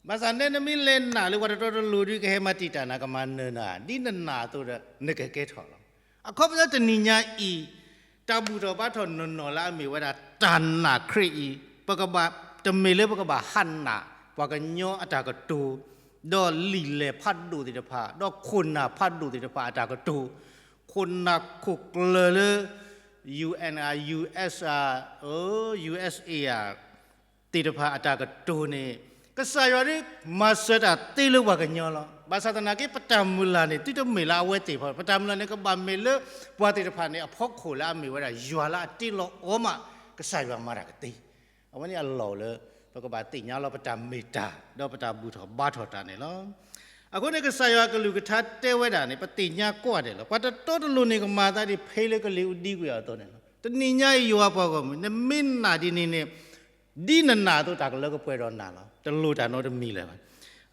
ဘၣ်ဆၣ်နဲနမ့ၢ်လဲၤနာ်လၢပှၤတတီတလိၤဒ်ကဟဲမၤတံာ်တာ်နၤ ကမၤနၢၤနၤ ဒ်နနာ်အသိးဒီး နကကဲထီၣ်လီၤ. အခီပညီတနံၤညါအံၤ တၢ်ဘူၣ်ထီၣ်ဘါထီၣ်နီၢ်နီၢ်လၢအမ့ၢ်ဝဲဒၣ်တၢ်နာ်ခရံာ်အံၤ ပကဘၣ်, တမ့ၢ်လၢပကဘၣ်ဟးနာ် ပှၤကညီအတၢ်ကတိၤ ဒီးလံာ်လဲၢ်ဖးဒိၣ်သ့ၣ်တဖၣ်, ဒီးခိၣ်နၢ်ဖးဒိၣ်သ့ၣ်တဖၣ်အတၢ်ကတိၤ, ခိၣ်နၢ်ခိၣ်ကျၢၢ်လၢ UN ဧါ, US ဧါ, USA ဧါ, သ့ၣ်တဖၣ်အတၢ်ကတိၤန့ၣ်, ကစၢ်ယွၤဒ်မၤစၢၤတၢ်သ့လၢပှၤကညီလီၤ. ဘၣ်ဆၣ်သနာ်က့ ပတၢ်မုၢ်လၢ်န့ၣ် သုတမ့ၢ်လၢအဝဲသ့ၣ်တဖၣ်, ပတၢ်မုၢ်လၢ်န့ၣ် ကဘၣ်မ့ၢ်လၢပှၤသ့ၣ်တဖၣ်န့ၣ် အဖီခိၣ်လၢအမ့ၢ်ဝဲဒၣ်ယွၤလၢအတ့လီၤအီၤမး ကစၢ်ယွၤမၤတၢ်ကသ့. အဝဲန့ၣ်အလီၢ်လၢ ပကဘၣ်သ့ၣ်ညါလီၤပတၢ်မ့ၢ်တၢ် ဒီးပတၢ်ဘူၣ်ထီၣ်ဘါထီၣ်တၢ်န့ၣ်လီၤ. အဃိန့ၣ် ကစၢ်ယွၤအကလုၢ်ကထါတဲဝဲဒၣ်န့ၣ် ပသ့ၣ်ညါကွၢ်ဒဲးလီၤ. ပှၤတတီတလိၤန့ၣ် ကမၤအသးဒ်ဖဲလၢကလံၤအူဒံကွံာ်အသိးန့ၣ်လီၤ. တနံၤညါအံၤ ယွၤပှၤဂီၢ်မုၢ် နမ့ၢ်နာ်ဒ်န့ၣ်န့ၣ် ဒ်နနာ်အသိး တၢ်ကလၢကပှဲၤဒီးနၤလီၤ. တလိၣ်တၢ်နီတမံၤလၢၤဘၣ်.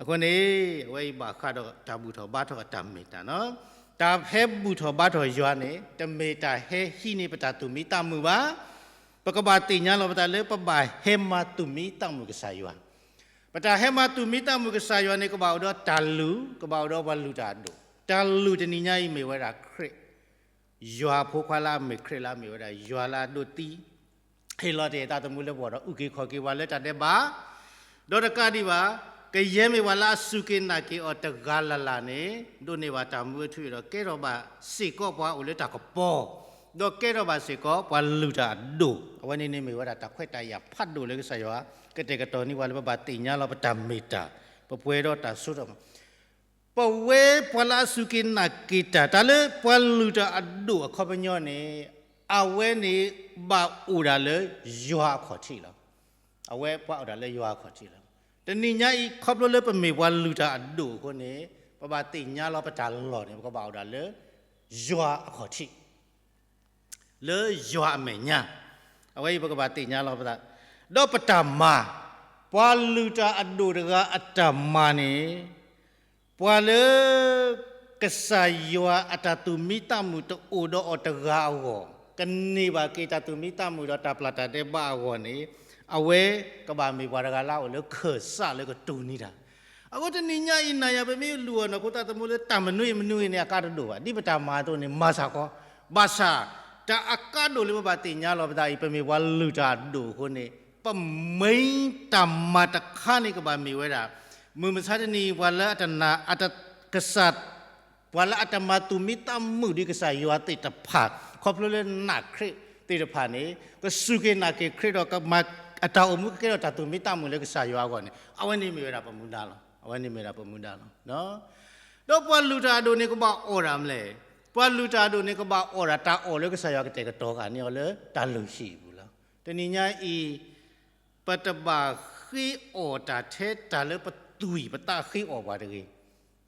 အဃိန့ၣ် အဝဲအံၤဘၣ်ဃးဒီးတၢ်ဘူၣ်ထီၣ်ဘါထီၣ်အတၢ်မ့ၢ်တၢ်လီၤ. တၢ်ဟဲဘူၣ်ထီၣ်ဘါထီၣ်ယွၤန့ၣ် တမ့ၢ်တၢ်ဟဲဟံးန့ၢ်ပတၢ်သူၣ်မံသးမုာ်ဘၣ်. ပကဘၣ်သ့ၣ်ညါလီၤပသးလၢ ပဘၣ်ဟဲမၤသူၣ်မံသးမုာ်ကစၢ်ယွၤ. ပတၢ်ဟဲမၤသူၣ်မံသးမုာ်ကစၢ်ယွၤန့ၣ် ကဘၣ်အိၣ်ဒီးတၢ်လုၢ်, ကဘၣ်အိၣ်ဒီးပှၤလုၢ်တၢ်အဒိၣ်. တၢ်လုၢ်တနံၤညါအံၤမ့ၢ်ဝဲဒၣ်ခရံာ် ယွၤအဖိခွါလၢအမ့ၢ်ခရံာ်လၢအမ့ၢ်ဝဲဒၣ် ယွၤလၢအဒိးသံ, ဟ့ၣ်လီၤတ့ၢ်အသးသမူလၢပဂီၢ်ဒီး အုၣ်က့ၤခီၣ်က့ၤပှၤလၢတၢ်ဒဲးဘး, ဒီးတကးဒံးဘၣ် ကယဲၢ်မ့ၢ်ပှၤလၢအစူၢ်က့ၤနာ်က့ၤအီၤတဂၤလၢ်လၢ်န့ၣ် ဒိးန့ၢ်ဘၣ်တၢ်မူအထူအယိာ်ဒီး ကဲထီၣ်ဘၣ်စ့ၢ်ကီးပှၤအိၣ်လၢတၢ်ကပီၤ, ဒီးကဲထီၣ်ဘၣ်စ့ၢ်ကီးပှၤလုၢ်တၢ်အဒိၣ်. အဝဲန့ၣ်န့ၣ်မ့ၢ်ဝဲဒၣ်တၢ်ခွဲးတၢ်ယာ်ဖးဒိၣ်လၢကစၢ်ယွၤ ကတဲာ်ကတီၤန့ၢ်ပှၤလၢပဘၣ်သ့ၣ်ညါလီၤပတၢ်မ့ၢ်တၢ်, ပပှဲၤဒီးတၢ်စိတၢ်ကမီၤ ပဝဲပှၤလၢအစူၢ်က့ၤနာ်က့ၤတၢ်, တၢ်လၢပှၤလုၢ်တၢ်အဒိၣ်အခီပညီန့ၣ် အဝဲန့ၣ်ဘၣ်အိၣ်ဒၣ်လၢယွၤအခီၣ်ထံးလီၤ. အဝဲပှၤအိၣ်ဒၣ်လၢယွၤအခီၣ်ထံးလီၤ. တနံၤညါအံၤ ခီဖျိလၢပမ့ၢ်ပှၤလုၢ်တၢ်အဒိၣ်အဃိန့ၣ် ပဘၣ်သ့ၣ်ညါလီၤပတၢ်လီၢ်န့ၣ် ပကဘၣ်အိၣ်ဒၣ်လၢယွၤအခီၣ်ထံး လၢယွၤအမဲာ်ညါ, အဝဲအံၤပကဘၣ်သ့ၣ်ညါလီၤပသး, ဒီးပတၢ်မၤ, ပှၤလုၢ်တၢ်အဒိၣ်တဂၤအတၢ်မၤန့ၣ်, ပှၤလၢ ကစၢ်ယွၤအတၢ်သူၣ်မံသးမုာ်တအိၣ်ဒီးအီၤတဂၤအဂီၢ်, ကန့ၢ်ဘၣ်က့ၤတၢ်သူၣ်မံသးမုာ်ဒီးတၢ်ပျၢ်တၢ်ဒဲးဘးအဂီၢ်န့ၣ်, အဝဲကဘၣ်မ့ၢ်ပှၤတဂၤလၢအအိၣ်လၢခၢၣ်စးလၢကတိၤန့ၢ်တၢ်. အဃိတနံၤညါအံၤ နၤယၤပမ့ၢ်လူၤအီၤနီၢ်ခိသးသမူလၢတၢ်မနုၤအံၤမနုၤအံၤန့ၣ် အကါတဒိၣ်ဘၣ်. ဒ်ပတၢ်မၤအသိးန့ၣ် မၤစ့ၢ်ကီး, ဘၣ်ဆၣ် တၢ်အကါဒိၣ်လၢပဘၣ်သ့ၣ်ညါလီၤပသးအံၤ ပမ့ၢ်ပှၤလုၢ်တၢ်အဒိၣ်အဃိန့ၣ်, ပမ့ၢ်တၢ်မၤတခါန့ၣ်ကဘၣ်မ့ၢ်ဝဲဒၣ်, မုၢ်မဆါတနံၤအံၤ ပှၤလၢအတနာ်, ကစၢ် ပှၤလၢအတမၤသူၣ်မံသးမုာ်ဒံးကစၢ်ယွၤသ့ၣ်တဖၣ်, ခီဖျိလၢနာ်ခရံာ်သ့ၣ်တဖၣ်န့ၣ်, ကစူၢ်က့ၤနာ်က့ၤခရံာ်ဒီး ကမၤအတၢ်အိၣ်မူကကဲထီၣ်တၢ်သူၣ်မံသးမုာ်လၢကစၢ်ယွၤအဂီၢ်န့ၣ်, အဝဲန့ၣ်မ့ၢ်ဝဲဒၣ်ပမူဒါလီၤ. အဝဲန့ၣ်မ့ၢ်ဝဲဒၣ်ပမူဒါလီၤ. ဒီးပှၤလုၢ်တၢ်အဒိၣ်န့ၣ်ကဘၣ်အီၣ်ဒၣ်မလဲၣ်. ပှၤလုၢ်တၢ်အဒိၣ်န့ၣ်ကဘၣ်အီၣ်ဒၣ်တၢ်အီၣ်လၢကစၢ်ယွၤကတဲာ်ကတီၤဃာ်န့ၢ်အီၤလၢတၢ်လုၢ်ဟံၣ်အပူၤလီၤ. တနံၤညါအံၤ ပတဘၣ်ဃ့အီၣ်တၢ်ထဲတၢ်လၢပသွံၣ်ပသးဃ့အီၣ်ပှၤတဂ့ၤ.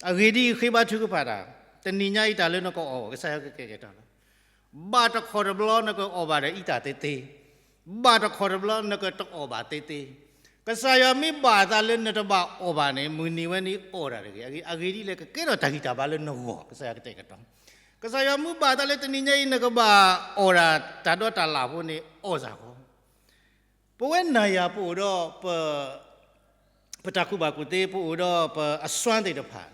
အဂ့ၢ်ဒ်အံၤ, ဃ့ဘါထုကဖၣ်တၢ်, တနံၤညါအံၤတၢ်လၢနကအီၣ် ကစၢ်ယွၤကကဲကဲထီၣ်လီၤ. ဘၣ်တခီတဘျီနကအီၣ်ဘၣ်ဒီးအံသၣ်သ့သ့, ဘၣ်တခီတဘျီနကတအီၣ်ဘၣ်သ့သ့, ကစၢ်ယွၤမ့ၢ်ဘၣ်အသးလၢနတဘၣ်အီၣ်ဘၣ်န့ၣ် မုၢ်နံၤဝဲန့ၣ်အီၣ်တၢ်တဂ့ၤ. အဂ့ၢ်ဒ်လဲၣ်, ကကဲထီၣ်တၢ်ဂံၢ်တၢ်ဘါလၢနဂီၢ်, ကစၢ်ယွၤကတဲာ်ကတီၤ. ကစၢ်ယွၤမ့ၢ်ဘၣ်အသးလၢတနံၤညါအံၤ နကဘၣ်အီၣ်ဒၣ်တၢ်ဒီးတၢ်လၢ်ဖိန့ၣ် အီၣ်စ့ၢ်ကီး. ပဝဲနၤယၤပအိၣ်ဒီး ပတၢ်ကူၣ်ဘၣ်ကူၣ်သ့, ပအိၣ်ဒီးပအစွမ်းသ့ၣ်တဖၣ်,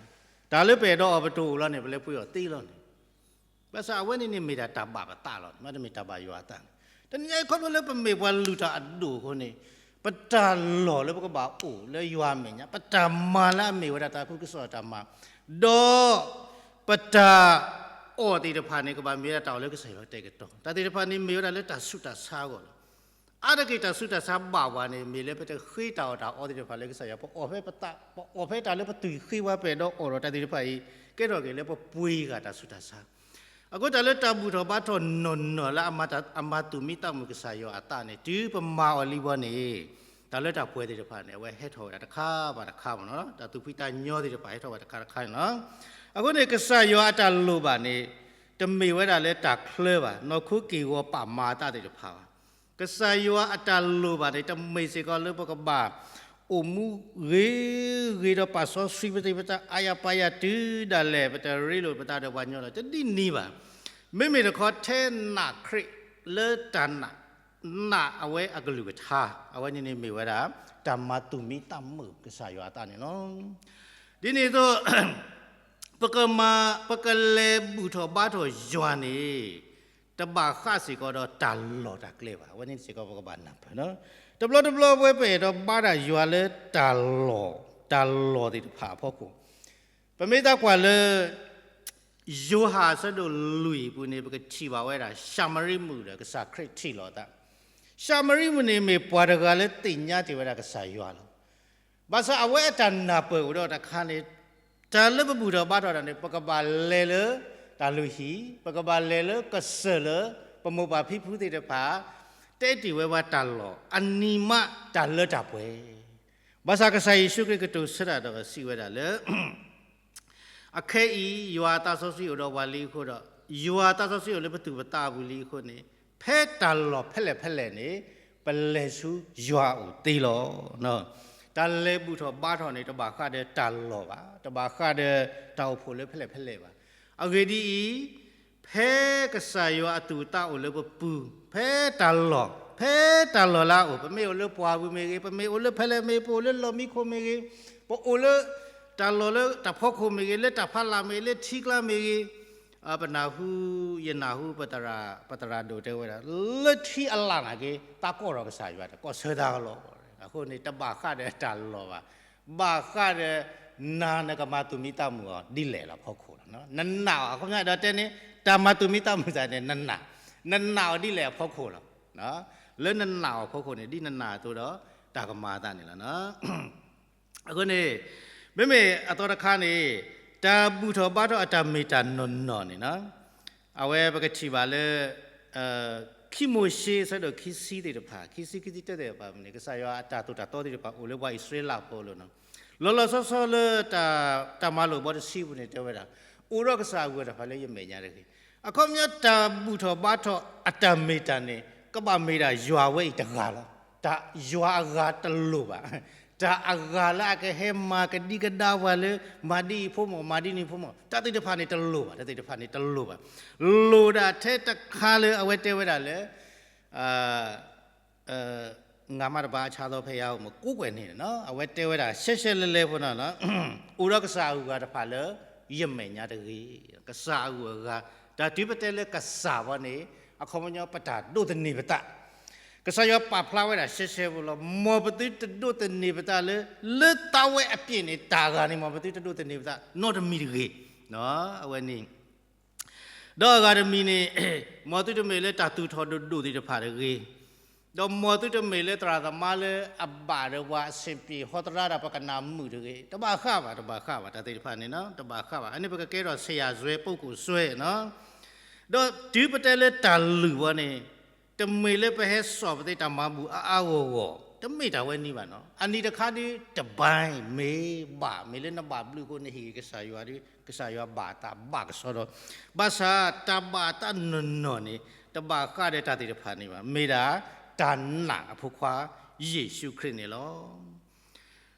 တၢ်လၢပအဲၣ်ဒိးအီၣ်ပတအိၣ်လီၤန့ၣ် ပလဲၤပှ့ၤအီၣ်သ့လီၤန့ၣ်. ဘၣ်ဆၣ်အဝဲန့ၣ်န့ၣ်မ့ၢ်ဒၣ်တၢ်ဘၣ်ပသးလီၤ, မ့တမ့ၢ်တၢ်ဘၣ်ယွၤအသးန့ၣ်. တနံၤညါအံၤ ခီဖျိလၢပမ့ၢ်ပှၤလုၢ်တၢ်အဒိၣ်အဃိန့ၣ်, ပတၢ်လီၢ်လၢပကဘၣ်အိၣ်လၢယွၤအမဲာ်ညါ, ပတၢ်မၤလၢအမ့ၢ်ဝဲဒၣ်တၢ်သးခုကစီၣ်တၢ်မၤ, ဒီးပတၢ်အီၣ်သ့ၣ်တဖၣ်န့ၣ် ကဘၣ်မ့ၢ်ဝဲဒၣ်တၢ်အီၣ်လၢကစၢ်ယွၤကတဲာ်ကတီၤ. တၢ်သ့ၣ်တဖၣ်န့ၣ်မ့ၢ်ဝဲဒၣ်လၢတၢ်ဆူးတၢ်ဆါအဂီၢ်လီၤ. အါတက့ၢ်တၢ်ဆူးတၢ်ဆါဘၣ်ပှၤန့ၣ် မ့ၢ်လၢပတဃ့တၢ်အီၣ်တၢ်အီသ့ၣ်တဖၣ်လၢကစၢ်ယွၤ, ပအီၣ်ဖဲပသး, ပအီၣ်ဖဲတၢ်လၢပသွံၣ်ဃ့ဝဲပအဲၣ်ဒိးအီၣ်ဒီးတၢ်သ့ၣ်တဖၣ်အံၤ, ကဲထီၣ်က့ၤလၢပပှ့ၤဂၤတၢ်ဆူးတၢ်ဆါ. အဃိတၢ်လၢတၢ်ဘူၣ်ထီၣ်ဘါထီၣ်နီၢ်နီၢ်လၢအမၤသူၣ်မံသးမုာ်ကစၢ်ယွၤအသးန့ၣ် တုၤပမၤအီၤလံဘီန့ၣ်, တၢ်လၢတၢ်ပှဲၤသ့ၣ်တဖၣ်န့ၣ် အဝဲဟဲထီၣ်ဝဲဒၣ်တခါဘၣ်တခါမ့ၢ်နီၤ, တၢ်သူၣ်ဖှံသးညီသ့ၣ်တဖၣ်ဟဲထီၣ်ဝဲတခါတခါန့ၣ်လီၤ. အဃိန့ၣ် ကစၢ်ယွၤအတၢ်လိၣ်ဘၣ်န့ၣ် တမ့ၢ်ဝဲဒၣ်လၢတၢ်ချၢဘၣ်, နီၢ်ခိက့ၢ်ဂီၤပာ်မၤအသးသ့ၣ်တဖၣ်ဘၣ်. ကစၢ်ယွၤအတၢ်လိၣ်ဘၣ်န့ၣ် တမ့ၢ်စ့ၢ်ကီးလၢပကဘၣ် အိၣ်မူဂ့ၤဂ့ၤဒီးပာ်စီဆှံပသ့ပသးအါယၤပာ်ယၤတုၤဒၣ်လဲာ် ပတရ့လိာ်ပသးဒီးပှၤကညီလီၤ. တဒ်န့ၣ်ဘၣ်. မ့မ့ၢ်တခီထဲနာ်ခရံာ်လၢတၢ်နာ်, နာ်အဝဲအကလုၢ်ကထါ, အဝဲန့ၣ်န့ၣ်မ့ၢ်ဝဲဒၣ် တၢ်မၤသူၣ်မံသးမုာ်ကစၢ်ယွၤအသးန့ၣ်လီၤ. ဒ်န့ၣ်အသိး ပကမၤ, ပကလဲၤဘူၣ်ထီၣ်ဘါထီၣ်ယွၤန့ၣ် တဘၣ်ဃးစ့ၢ်ကီးဒီးတၢ်လီၢ်တၢ်ကျဲဘၣ်. အဝဲန့ၣ်စ့ၢ်ကီးပကဘၣ်နၢ်ပၢၢ်လီၤ. တဘျီတဘျီဝဲပအဲၣ်ဒိးဘါတၢ်ယွၤလၢတၢ်လီၢ် တၢ်လီၢ်သ့ၣ်တဖၣ်အဖီခိၣ်, ပမ့ၢ်သးကွၢ်လၢ ယိၤဟၣ်အဆၢဒိၣ်လွံၢ်အပူၤန့ၣ် ပကထံၣ်ဘၣ်ဝဲဒၣ် ၡၤမရံမုၣ်ဒီးကစၢ်ခရံာ်ထံၣ်လိာ်သး. ၡၤမရံမုၣ်န့ၣ်မ့ၢ်ပှၤတဂၤလၢသ့ၣ်ညါတ့ၢ်ဝဲဒၣ်ကစၢ်ယွၤလီၤ. ဘၣ်ဆၣ်အဝဲအတၢ်နၢ်ပၢၢ်အိၣ်ဒီးတခါန့ၣ်, တၢ်လၢပဘူၣ်ထီၣ်ဘါထီၣ်တၢ်န့ၣ် ပကဘၣ်လဲၤလၢတၢ်လုၢ်ဟံၣ်, ပကဘၣ်လဲၤလၢကစၢၢ်လၢ ပမိၢ်ပၢ်ဖံဖုသ့ၣ်တဖၣ် တဲတ့ၢ်ဝဲပှၤတၢ်လီၢ် အနံၤမးတၢ်လၢတၢ်ပှဲၤ. ဘၣ်ဆၣ်ကစၢ်ယ့ၣ်ၡူးခရံာ်ကတိၤဆၢတၢ်ဒီးစံးဝဲဒၣ်လၢ အခဲအံၤ ယွၤအသးစီဆှံအိၣ်ဒီးပှၤလံအဃိဒီး, ယွၤအသးစီဆှံအိၣ်လၢပသူၣ်ပသးအပူၤလံအဃိန့ၣ်, ဖဲတၢ်လီၢ်ဖဲလဲၣ်ဖဲလဲၣ်န့ၣ် ပလဲၤဆူယွၤအအိၣ်သ့လီၤ. တၢ်လဲၤဘူၣ်ထီၣ်ဘါထီၣ်န့ၣ် တဘၣ်ဃးဒီးတၢ်လီၢ်ဘၣ်, တဘၣ်ဃးဒီးတၢ်အိၣ်ဖှိၣ်လၢဖဲလဲၣ်ဖဲလဲၣ်ဘၣ်. အဂ့ၢ်ဒ်အံၤ, ဖဲကစၢ်ယွၤအသူၣ်အသးအိၣ်လၢပပူၤ, ဖဲတၢ်လီၢ်, ဖဲတၢ်လီၢ်လၢအအိၣ်, ပမ့ၢ်အိၣ်လၢပှၢ်ပူၤမ့ၢ်ဂ့ၤ, ပမ့ၢ်အိၣ်လၢဖဲလဲၣ်မ့ၢ်, ပအိၣ်လၢလီၢ်မံခိၣ်မ့ၢ်ဂ့ၤ, ပအိၣ်လၢ တၢ်လီၢ်လၢတၢ်ဖီခိၣ်မ့ၢ်ဂ့ၤ, လၢတၢ်ဖးလၢ်မ့ၢ်ဂ့ၤ, လၢထံကျါမ့ၢ်ဂ့ၤ, ပနၢ်ဟူ, ယနၢ်ဟူပသရၣ်, ပသရၣ်ဒိၣ်တဲဝဲဒၣ်, လၢထံအလၢ်နာ်က့ သးကိးထီၣ်ကစၢ်ယွၤ, သးကိးဆၢသးကလီၤ. အဃိန့ၣ် တဘၣ်ဃးဒီးတၢ်လီၢ်ဘၣ်, ဘၣ်ဃးဒီးနၤနကမၤသူၣ်မံသးမုာ်အီၤဒ်လဲၣ်လၢအဖီခိၣ်လီၤ. နနာ်အီၤ, အခီပညီဒီးတဲန့ၣ် တၢ်မၤသူၣ်မံသးမုာ်သးန့ၣ် နနာ်, နနာ်အီၤဒ်လဲၣ်အဖီခိၣ်လီၤ. လၢနနာ်အီၤအဖီခိၣ်န့ၣ် ဒ်နနာ်အသိးဒီး တၢ်ကမၤအသးန့ၣ်လီၤ. အဃိန့ၣ် မ့မ့ၢ်အသီတခါန့ၣ် တၢ်ဘူၣ်ထီၣ်ဘါထီၣ်အတၢ်မ့ၢ်တၢ်နီၢ်နီၢ်န့ၣ် အဝဲပကထံၣ်ဘၣ်လၢ ခံမိၤၡ့အဆၢဒိၣ်ခံဆံသ့ၣ်တဖၣ်, ခံဆံခံဆံတၢသ့ၣ်တဖၣ်န့ၣ် ကစၢ်ယွၤအတၢ်သိၣ်တၢ်သီသ့ၣ်တဖၣ်အိၣ်လၢပှၤအံၣ်စရ့လးဖိလီၤ. လီၤလီၤဆီဆီလၢ တၢ်မၤလိာ်ဘီတဆံပူၤန့ၣ်တဲဝဲဒၣ်, အိၣ်ဒီးကစၢ်အဂီၢ်တဖၣ်လၢယမဲာ်ညါတဂ့ၤ. အခီပညီတၢ်ဘူၣ်ထီၣ်ဘါထီၣ်အတၢ်မ့ၢ်တၢ်န့ၣ် ကဘၣ်မ့ၢ်ဒၣ်ယွၤဝဲအံၤတဂၤလီၤ. တၢ်ယွၤအဂၤတလိၣ်ဘၣ်. တၢ်အဂၤလၢအကဟဲမၤကဒံကဒါပှၤလၢ မၤဒ်အံၤဖိမး, မၤဒ်န့ၣ်ဖိမး, တၢ်သ့ၣ်တဖၣ်န့ၣ်တလိၣ်ဘၣ်, တၢ်သ့ၣ်တဖၣ်န့ၣ်တလိၣ်ဘၣ်. လိၣ်ဒၣ်ထဲတခါလၢအဝဲတဲဝဲဒၣ်လၢ ငါမးတပါအဆါသီဖဲယၤအိၣ်မး ကိးကွဲၢ်န့ၣ်, အဝဲတဲဝဲဒၣ်ရှဲရှဲလဲလဲဖိနီၤ, အိၣ်ဒီးကစၢ်အဂုၤအဂၤတဖၣ်လၢ ယမဲာ်ညါတဂ့ၤ. ကစၢ်အဂုၤအဂၤ, တၢ်တုၤပတဲလၢကစၢ်ဘီန့ၣ် အခီပညီပတၢ်ဒိးသန့ၤပသး. ကစၢ်ယွၤပာ်ဖျါဝဲဒၣ်ရှဲရှဲဖိလီၤ. မ်ပသုတဒိးသန့ၤပသးလၢ လၢသးဝဲအပျ့ၤန့ၣ် တၢ်အဂၤန့ၣ် မ်ပသုတဒိးသန့ၤပသး နီတမံၤတဂ့ၤ. အဝဲန့ၣ် ဒီးအဂၤတမံၤန့ၣ် မ်သုတမ့ၢ်လၢတၢ်သူၣ်ထီၣ်ဒိၣ်ဒိၣ်သ့ၣ်တဖၣ်တဂ့ၤ, ဒီးမ်သုတမ့ၢ်လၢသရၣ်သမါလၢအဘၣ်ဒီးပှၤအဆင်ပြေဟီသရၣ်ဒီးပကနၣ်မုာ်တဂ့ၤ. တဘၣ်ဃးဘၣ်, တဘၣ်ဃးဘၣ်, တၢ်သ့ၣ်တဖၣ်န့ၣ် တဘၣ်ဃးဘၣ်. အန့ၣ်ပကကဲထီၣ်ဆရာစွဲ, ပုဂ္ဂိုလ်စွဲ ဒီးတုၤပတဲလၢတၢ်လုၢ်ဘီန့ၣ် တမ့ၢ်လၢပဟဲစိာ်ပသ့တၢ်မၤဘူၣ်အါအါဂီၢ်ဂီၢ်, တမ့ၢ်တၢ်ဝဲန့ၣ်ဘၣ်နီၤ. အနံၤတခါဒုး တဘၣ်မ့ၢ်ဘၣ်, မ့ၢ်လၢနဘၣ်ဘျုးအဃိန့ၣ် ဟ့ၣ်က့ၤကစၢ်ယွၤဒီး ကစၢ်ယွၤဘၣ်သးဘၣ်ကဆှီဒီး, ဘၣ်ဆၣ်တၢ်ဘၣ်သးနီၢ်နီၢ်န့ၣ် တဘၣ်ဃးဒီးတၢ်သ့ၣ်တဖၣ်န့ၣ်ဘၣ်. မ့ၢ်ဒၣ်တၢ်နာ်အဖိခွါ ယ့ၣ်ၡူးခရံာ်န့ၣ်လီၤ.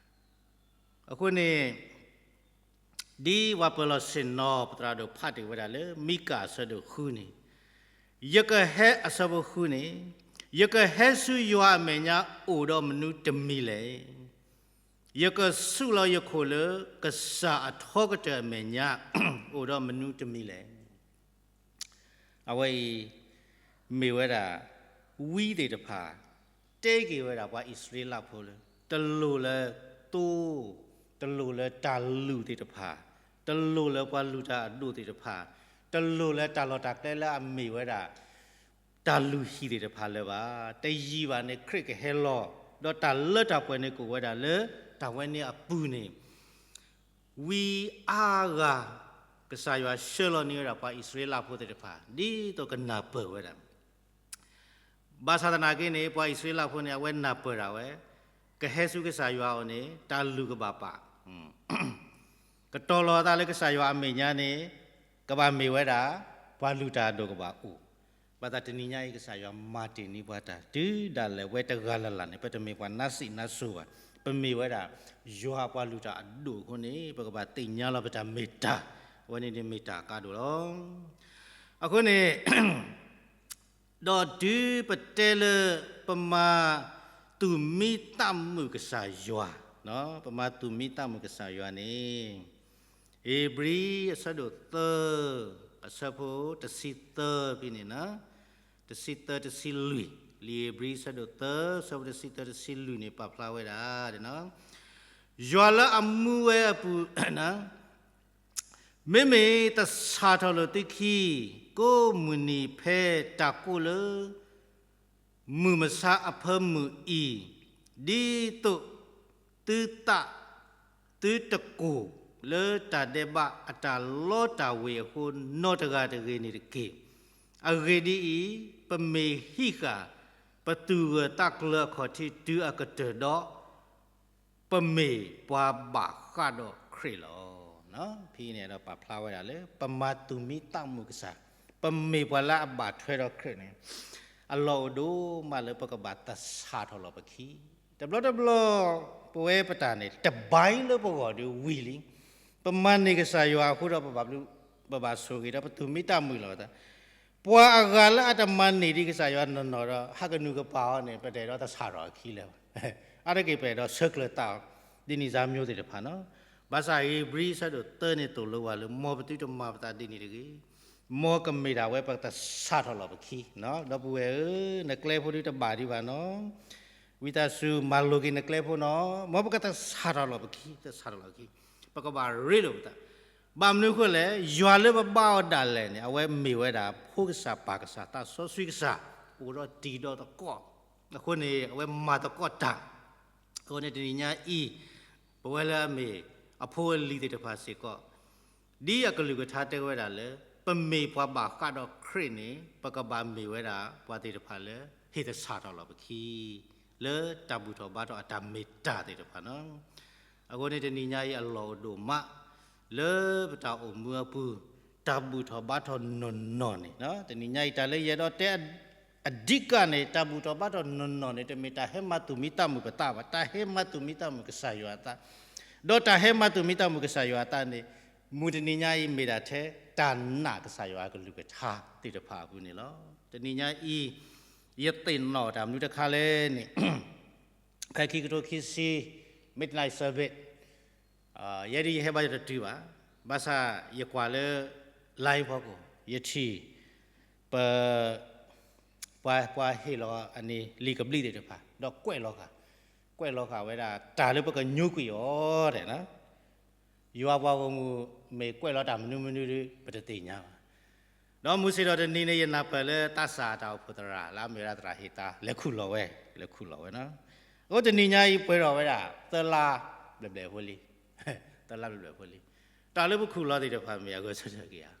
အဃိန့ၣ် ဒ်ပှၤပၢၤလီၢ်ဆ့ၣ်နီၤ ပသရၣ်ဒိၣ်ဖးတ့ၢ်ဝဲဒၣ်လၢ မံကၤအဆၢဒိၣ်ဃုန့ၣ်, ယကဟဲ, အဆၢဖိဃုန့ၣ်, ယကဟဲဆူယွၤအမဲာ်ညါအိၣ်ဒီးမနုၤတမံၤလဲၣ်. ယကဆူးလီၤယခိၣ်လၢကစၢ်အထီကတၢၢ်အမဲာ်ညါ အိၣ်ဒီးမနုၤတမံၤလဲၣ်. အဝဲအံၤ မ့ၢ်ဝဲဒၣ် ဝံသ့ၣ်တဖၣ် တဲက့ၤဝဲဒၣ်ပှၤအံၣ်စရ့လးဖိလၢ တလိၣ်လၢသိ, တလိၣ်လၢတၢ်လုၢ်သ့ၣ်တဖၣ်, တလိၣ်လၢပှၤလုၢ်တၢ်အဒိၣ်သ့ၣ်တဖၣ်, တလိၣ်လၢတၢ်လီၢ်တၢ်ကျဲလၢအမ့ၢ်ဝဲဒၣ် တၢ်လုၢ်ဟံၣ်သ့ၣ်တဖၣ်လၢၤဘၣ်. တယံာ်ဘၣ်န့ၣ် ခရံာ်ကဟဲလီၤ, ဒီးတၢ်လၢတၢ်ပှဲၤန့ၣ်ကအိၣ်ဝဲဒၣ်လၢ တၢ်ဝဲန့ၣ်အပူၤန့ၣ် ဝံအါဂၤ ကစၢ်ယွၤဆှၢလီၤန့ၢ်ဝဲဒၣ်ပှၤအံၣ်စရ့လးဖိသ့ၣ်တဖၣ် ဒ်သိးကနၢ်ပၢၢ်ဝဲဒၣ်. ဘၣ်ဆၣ်သနာ်က့န့ၣ် ပှၤအံၣ်စရ့လးဖိန့ၣ် အဝဲနၢ်ပၢၢ်ဒၣ်ဝဲ, ကဟဲဆူကစၢ်ယွၤအအိၣ်န့ၣ် တၢ်လုၢ်ကဘၣ်ပာ်, ကတီၤလီၤအသးလၢကစၢ်ယွၤအမဲာ်ညါန့ၣ် ကဘၣ်မ့ၢ်ဝဲဒၣ် ပှၤလုၢ်တၢ်အဒိၣ်ကဘၣ်အိၣ်. ဘၣ်ဆၣ်တနံၤညါအံၤ ကစၢ်ယွၤမၤတ့ၢ်န့ၢ်ပှၤတၢ် တုၤဒၣ်လဲာ်ဝဲတဂၤလၢ်လၢ်န့ၣ် ပတမ့ၢ်ပှၤနါစံးနါစိၤဘၣ်. ပမ့ၢ်ဝဲဒၣ် ယွၤပှၤလုၢ်တၢ်အဒိၣ်အဃိန့ၣ် ပကဘၣ်သ့ၣ်ညါလီၤပတၢ်မ့ၢ်တၢ်, အဝဲန့ၣ်န့ၣ်မ့ၢ်တၢ်အကါဒိၣ်လီၤ. အဃိန့ၣ် ဒီးတုၤပတဲလၢ ပမၤသူၣ်မံသးမုာ်ကစၢ်ယွၤ, ပမၤသူၣ်မံသးမုာ်ကစၢ်ယွၤန့ၣ် ဧ့ၤဘြံၤအဆၢဒိၣ်သၢ အဆၢဖိတဆံသၢဖဲန့ၣ်, တဆံသၢတဆံလွံၢ်, လံာ်ဧ့ၤဘြံၤအဆၢဒိၣ်သၢ အဆၢဖိတဆံသၢတဆံလွံၢ်န့ၣ် ပာ်ဖျါဝဲဒၣ် ယွၤလၢအမူဝဲအပူၤ, မ့မ့ၢ်တဆၣ်ထီၣ်လိာ်သုခံ, ကိးမုၢ်နံၤဖဲတၢ်ကိၢ်လၢ မုၢ်မဆါအဖၢမုၢ်အံၤ, ဒ်သိးသုသး သုတကိၢ်လၢတၢ်ဒဲးဘးအတၢ်လီတၢ်ဝ့ၤအဃိ နီတဂၤတဂ့ၤန့ၣ်တက့ၢ်. အဂ့ၢ်ဒ်အံၤ, ပမ့ၢ်ဟံးဃာ် ပသူၣ်ဂၢၢ်သးကျၢၤအခီၣ်ထံးတုၤအကတၢၢ်ဒီး ပမ့ၢ်ပှၤဘၣ်ဃးဒီးခရံာ်လီၤ. ဖဲန့ၣ်ဒီးပာ်ဖျါဝဲဒၣ်လၢ ပမၤသူၣ်မံသးမုာ်ကစၢ်, ပမ့ၢ်ပှၤလၢအဘၣ်ထွဲဒီးခရံာ်န့ၣ် အလီၢ်အိၣ်ဒိၣ်မးလၢပကဘၣ်တဆၣ်ထီၣ်လီၤပခံ. တဘျီတဘျီ ပဝဲပတၢ်န့ၣ် တဘၣ်လၢပဂီၢ်ဒီးဝံၤလံ. ပမၤန့ၢ်ကစၢ်ယွၤအဃိဒီး ပဘၣ်ဘျုး ပဘၣ်ဆိၣ်ဂ့ၤဒီး ပသူၣ်မံသးမုာ်လီၤပသး. ပှၤအဂၤလၢအတမၤန့ၢ်ဒံးကစၢ်ယွၤနီၢ်နီၢ်ဒီး ဟးကနုာ်ကပၤအီၤန့ၣ် ပတအဲၣ်ဒိးတဆၣ်ထီၣ်အခံလၢၤဘၣ်. အါတက့ၢ်ပအဲၣ်ဒိးဆၢကျၢၤသးအီၤ ဒ်န့ၣ်စၢ်မျိုးသ့ၣ်တဖၣ်နီၤ. ဘၣ်ဆၣ်ဧ့ၤဘြံၤအဆၢဒိၣ်သၢန့ၣ်သိၣ်လိဝဲလၢ မ်ပသုတမၤပသးဒ်န့ၣ်တဂ့ၤ. မ်ကမ့ၢ်ဒၣ်ဝဲပတဆၣ်ထီၣ်လီၤပခံ, ဒီပုၢ်ဝဲၢ်ဧၢ, နကျဲဖိဒုတဘၣ်ဒံးဘၣ်နီၤ. ဝံသးစူၤမၤလိၤက့ၤနကျဲဖိနီၤ, မ်ပကတဆၣ်ထီၣ်လီၤပခံ, တဆၣ်ထီၣ်လီၤပခံ, ပကဘၣ်ရ့လိာ်ပသး. ဘၣ်မနုၤအဃိလဲၣ်, ယွၤလၢပဘါအီၤဒၣ်လဲာ်န့ၣ် အဝဲမ့ၢ်ဝဲဒၣ်ဖိကစၢ်ပၢ်ကစၢ်သးစီဆှံကစၢ်, အိၣ်ဒီးတံၤဒီးသကိး, အဃိန့ၣ် အဝဲမၤသကိးတၢ်. အဃိန့ၣ်တနံၤညါအံၤ ပဝဲလၢအမ့ၢ်အဖိအလံၤသ့ၣ်တဖၣ်စ့ၢ်ကီး ဒ်အကလုၢ်ကထါတဲဝဲဒၣ်လၢ ပမ့ၢ်ပှၤဘၣ်ဃးဒီးခရံာ်န့ၣ် ပကဘၣ်မ့ၢ်ဝဲဒၣ်ပှၤသ့ၣ်တဖၣ်လၢ ဟ့ၣ်သဆၣ်ထီၣ်လီၤပခံ လၢတၢ်ဘူၣ်ထီၣ်ဘါထီၣ်အတၢ်မ့ၢ်တၢ်သ့ၣ်တဖၣ်နီၤ. အဃိန့ၣ်တနံၤညါအံၤအလီၢ်အိၣ်ဒိၣ်မး လၢပတၢ်အိၣ်မူအပူၤ တၢ်ဘူၣ်ထီၣ်ဘါထီၣ်နီၢ်နီၢ်န့ၣ် တနံၤညါအံၤတၢ်လၢယအဲၣ်ဒိးတဲ အဓိကန့ၣ် တၢ်ဘူၣ်ထီၣ်ဘါထီၣ်နီၢ်နီၢ်န့ၣ် တမ့ၢ်တၢ်ဟဲမၤသူၣ်မံသးမုာ်ပသးဘၣ်, တၢ်ဟဲမၤသူၣ်မံသးမုာ်ကစၢ်ယွၤအသး, ဒီးတၢ်ဟဲမၤသူၣ်မံသးမုာ်ကစၢ်ယွၤအသးန့ၣ် မုၢ်တနံၤညါအံၤမ့ၢ်ဒၣ်ထဲ တၢ်နာ်ကစၢ်ယွၤအကလုၢ်ကထါသ့ၣ်တဖၣ်အပူၤန့ၣ်လီၤ. တနံၤညါအံၤ ယသ့ၣ်နီၣ်တၢ်မနုၤတခါလဲၣ်န့ၣ် ဖဲခံကထိခံဆံ midnight service ယဲဒၣ်ယဟဲဘါယတတုၤဘၣ်, ဘၣ်ဆၣ်ယကွၢ်လၢ line ဖီခိၣ် ယထံၣ် ပ ပှၤ ပှၤဟ့ၣ်လီၤအန့ၣ် လံာ်ကဘျံးသ့ၣ်တဖၣ် ဒီးကွဲးလီၤဃာ်, ကွဲးလီၤဃာ်ဝဲဒၣ် တၢ်လၢပကညိကွံာ်အီၤဒဲး ယွၤပှၤဂီၢ်မုၢ်မ့ၢ်ကွဲးလီၤတၢ်မနုၤမနုၤဒီး ပတသ့ၣ်ညါဘၣ်. ဒီးမုၢ်ဆ့ၣ်ထီၣ်တနံၤန့ၣ် ယနၢ်ပၢၢ်လၢသးစၢ်အတၢ်အိၣ်ဖှိၣ်သရၣ် လၢအမ့ၢ်ဝဲဒၣ်သရၣ်ဟ့ၣ်သါ လဲၤခူၣ်လီၤဝဲ, လဲၤခူၣ်လီၤဝဲနီၤ. အဃိတနံၤညါအံၤပှဲၤထီၣ်ဝဲဒၣ် သၢလါဘျဲၣ်ဘျဲၣ်ဖိလံ, သၢလါဘျဲၣ်ဘျဲၣ်ဖိလံ. တၢ်လၢပခူၣ်လီၤသ့ၣ်တဖၣ်မ့ၢ်အဂဲၤဆၢထၢၣ်က့ၤဧါ,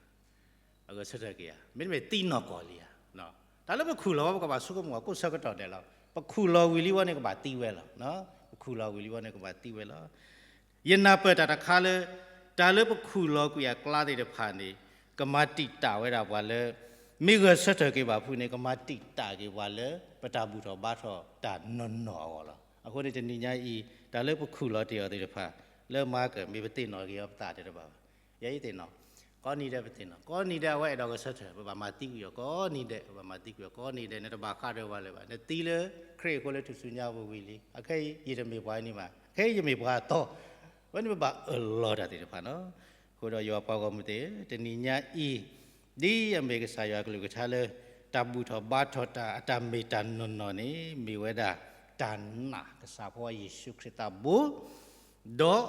အဂဲၤဆၢထၢၣ်က့ၤဧါ, မ့တမ့ၢ်သံနီၢ်ကီၢ်လံဧါ. တၢ်လၢပခူၣ်လီၤဝဲ ပကဘၣ်ဆိကမိၣ်အကိးဆၢကတီၢ်ဒဲးလီၤ. ပခူၣ်လီၤဝံၤလံဝဲန့ၣ်ကဘၣ်သံဝဲလီၤ. ပခူၣ်လီၤဝံၤလံဝဲန့ၣ်ကဘၣ်သံဝဲလီၤ. ယနၢ်ပၢၢ်တၢ်တခါလၢ တၢ်လၢပခူၣ်လီၤကွံာ်အကျါသ့ၣ်တဖၣ်န့ၣ် ကမၤတံာ်တာ်ဝဲဒၣ်ပှၤလၢ မ့ၢ်ဂဲၤဆၢထၢၣ်က့ၤဘၣ်ဖုးန့ၣ် ကမၤတံာ်တာ်က့ၤပှၤလၢ ပတၢ်ဘူၣ်ထီၣ်ဘါထီၣ်တၢ်နီၢ်နီၢ်အဂီၢ်လီၤ. အဃိန့ၣ်တနံၤညါအံၤ တၢ်လၢပခူၣ်လီၤတ့ၢ်အီၤသ့ၣ်တဖၣ် လၢမၤကမ့ၢ်ပသ့ၣ်နီၣ်က့ၤအီၤပသးသ့ၣ်တဖၣ်ဘၣ်. ယဲယသ့ၣ်နီၣ် ကိးနံၤဒဲးပသ့ၣ်နီၣ် ကိးနံၤဒဲးအဝဲအဲၣ်ဒိးဂဲၤဆၢထၢၣ် ပဘၣ်မၤသံကွံာ်အီၤ ကိးနံၤဒဲး ပဘၣ်မၤသံကွံာ်အီၤ ကိးနံၤဒဲး နတဘၣ်ဃးဒီးပှၤလၢၤဘၣ် နသံလၢခရံာ်အဃိလၢထူၣ်စုညါပူၤဝံၤလံ အခဲအံၤယတမ့ၢ်ပှၤန့ၣ်ဘၣ် ခဲအံၤယမ့ၢ်ပှၤအသီ အဝဲန့ၣ်ပဘၣ်အၢၣ်လီၤတၢ်သ့ၣ်တဖၣ်နီၤ. အဃိဒီးယွၤပှၤဂီၢ်မုၢ်သ့ၣ် တနံၤညါအံၤ ဒ်အမ့ၢ်ကစၢ်ယွၤကလုၢ်ကထါလၢ တၢ်ဘူၣ်ထီၣ်ဘါထီၣ်တၢ်အတၢ်မ့ၢ်တၢ်နီၢ်နီၢ်န့ၣ် မ့ၢ်ဝဲဒၣ် တၢ်နာ်ကစၢ်ဖီယ့ၣ်ၡူးခရံာ်သးဘိ ဒီး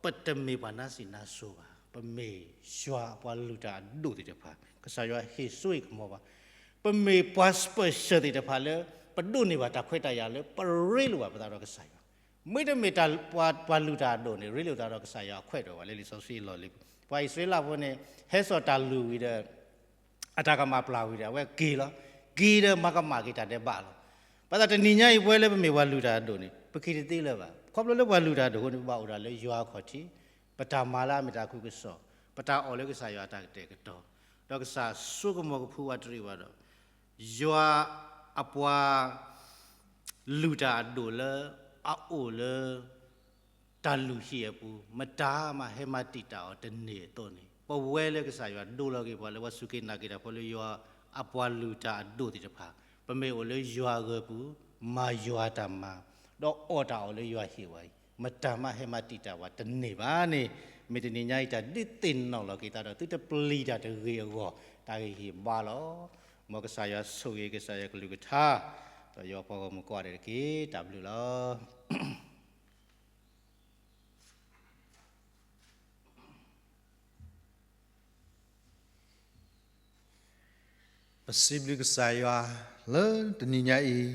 ပတမ့ၢ်ပှၤနါစံးနါစိၤဘၣ်. ပမ့ၢ်ယွၤအပှၤလုၢ်တၢ်အဒိၣ်သ့ၣ်တဖၣ် ကစၢ်ယွၤဟ့ၣ်စိဟ့ၣ်ကမီၤဘၣ်. ပမ့ၢ်ပှၤ special သ့ၣ်တဖၣ်လၢ ပဒိးန့ၢ်ဘၣ်တၢ်ခွဲးတၢ်ယာ်လၢ ပရ့လိာ်ဘၣ်ပသးဒီးကစၢ်ယွၤ. မ့တမ့ၢ်ပှၤလုၢ်တၢ်အဒိၣ်န့ၣ် ရ့လိာ်သးဒီးကစၢ်ယွၤအခွဲးဒီးဘၣ် လၢလံာ်စီဆှံအလီၢ်လံၤပူၤ ပှၤအံၣ်စရ့လးဖိန့ၣ် ဟဲစိာ်တၢ်လုၢ်ဝံၤဒီး အတၢ်ကမၣ်ပျၢ်ဝံၤဒီး အဝဲက့ၤလီၤ. က့ၤဒီးမၤကမၣ်က့ၤတၢ်ဒဲးဘးလီၤ. ဘၣ်ဆၣ်တနံၤညါအံၤ ပဝဲလၢပမ့ၢ်ပှၤလုၢ်တၢ်အဒိၣ်န့ၣ် ပက့ၤတသ့လၢၤဘၣ်. ခီဖျိလၢပှၤလုၢ်တၢ်အဒိၣ်အဃိန့ၣ် ပဘၣ်အိၣ်ဒၣ်လၢယွၤအခီၣ်ထံး, ပတၢ်မၤလၢအမ့ၢ်တၢ်သးခုကစီၣ်, ပတၢ်အီၣ်လၢကစၢ်ယွၤအတၢ်ကတဲာ်ကတီၤ, ဒီးကစၢ်ဆိကမိၣ်ကဖုဝဲတရံးဝဲဒီး ယွၤအပှၤ လုၢ်တၢ်အဒိၣ်လၢ အအိၣ်လၢ တၢ်လုၢ်ဟံၣ်အပူၤ မတၤမးဟဲမၤတံာ်တာ်အီၤတန့ၢ်အသိးန့ၣ် ပဝဲလၢကစၢ်ယွၤဒိလီၤက့ၤပှၤလၢပှၤစူၢ်က့ၤနာ်က့ၤတၢ်ဖိလၢယွၤအပှၤလုၢ်တၢ်အဒိၣ်သ့ၣ်တဖၣ် ပမ့ၢ်အိၣ်လၢယွၤအဂၢၢ်ပူၤ မၤယွၤတၢ်မၤ ဒီးအီၣ်တၢ်အီၣ်လၢယွၤဟ့ၣ်ဝဲအံၤ မတၤမးဟဲမၤတံာ်တာ်ပှၤတန့ၢ်ဘၣ်န့ၣ် မ့ၢ်တနံၤညါအံၤတၢ်ဒုးသ့ၣ်နီၣ်လီၤက့ၤသးဒီး သုတပျံၤတၢ်တဂ့ၤအဂီၢ် တၢ်ဂ့ၢ်ဟ့ၣ်ဘါလီၤ. မ်ကစၢ်ယွၤဆိၣ်ဂ့ၤကစၢ်ယွၤကလုၢ်ကထါ ဒီးယွၤပှၤဂီၢ်မုၢ်ကိးဂၤဒဲးတက့ၢ်. တၢ်ဘျုးလီၤ. ပစံးဘျုးကစၢ်ယွၤလၢတနံၤညါအံၤ,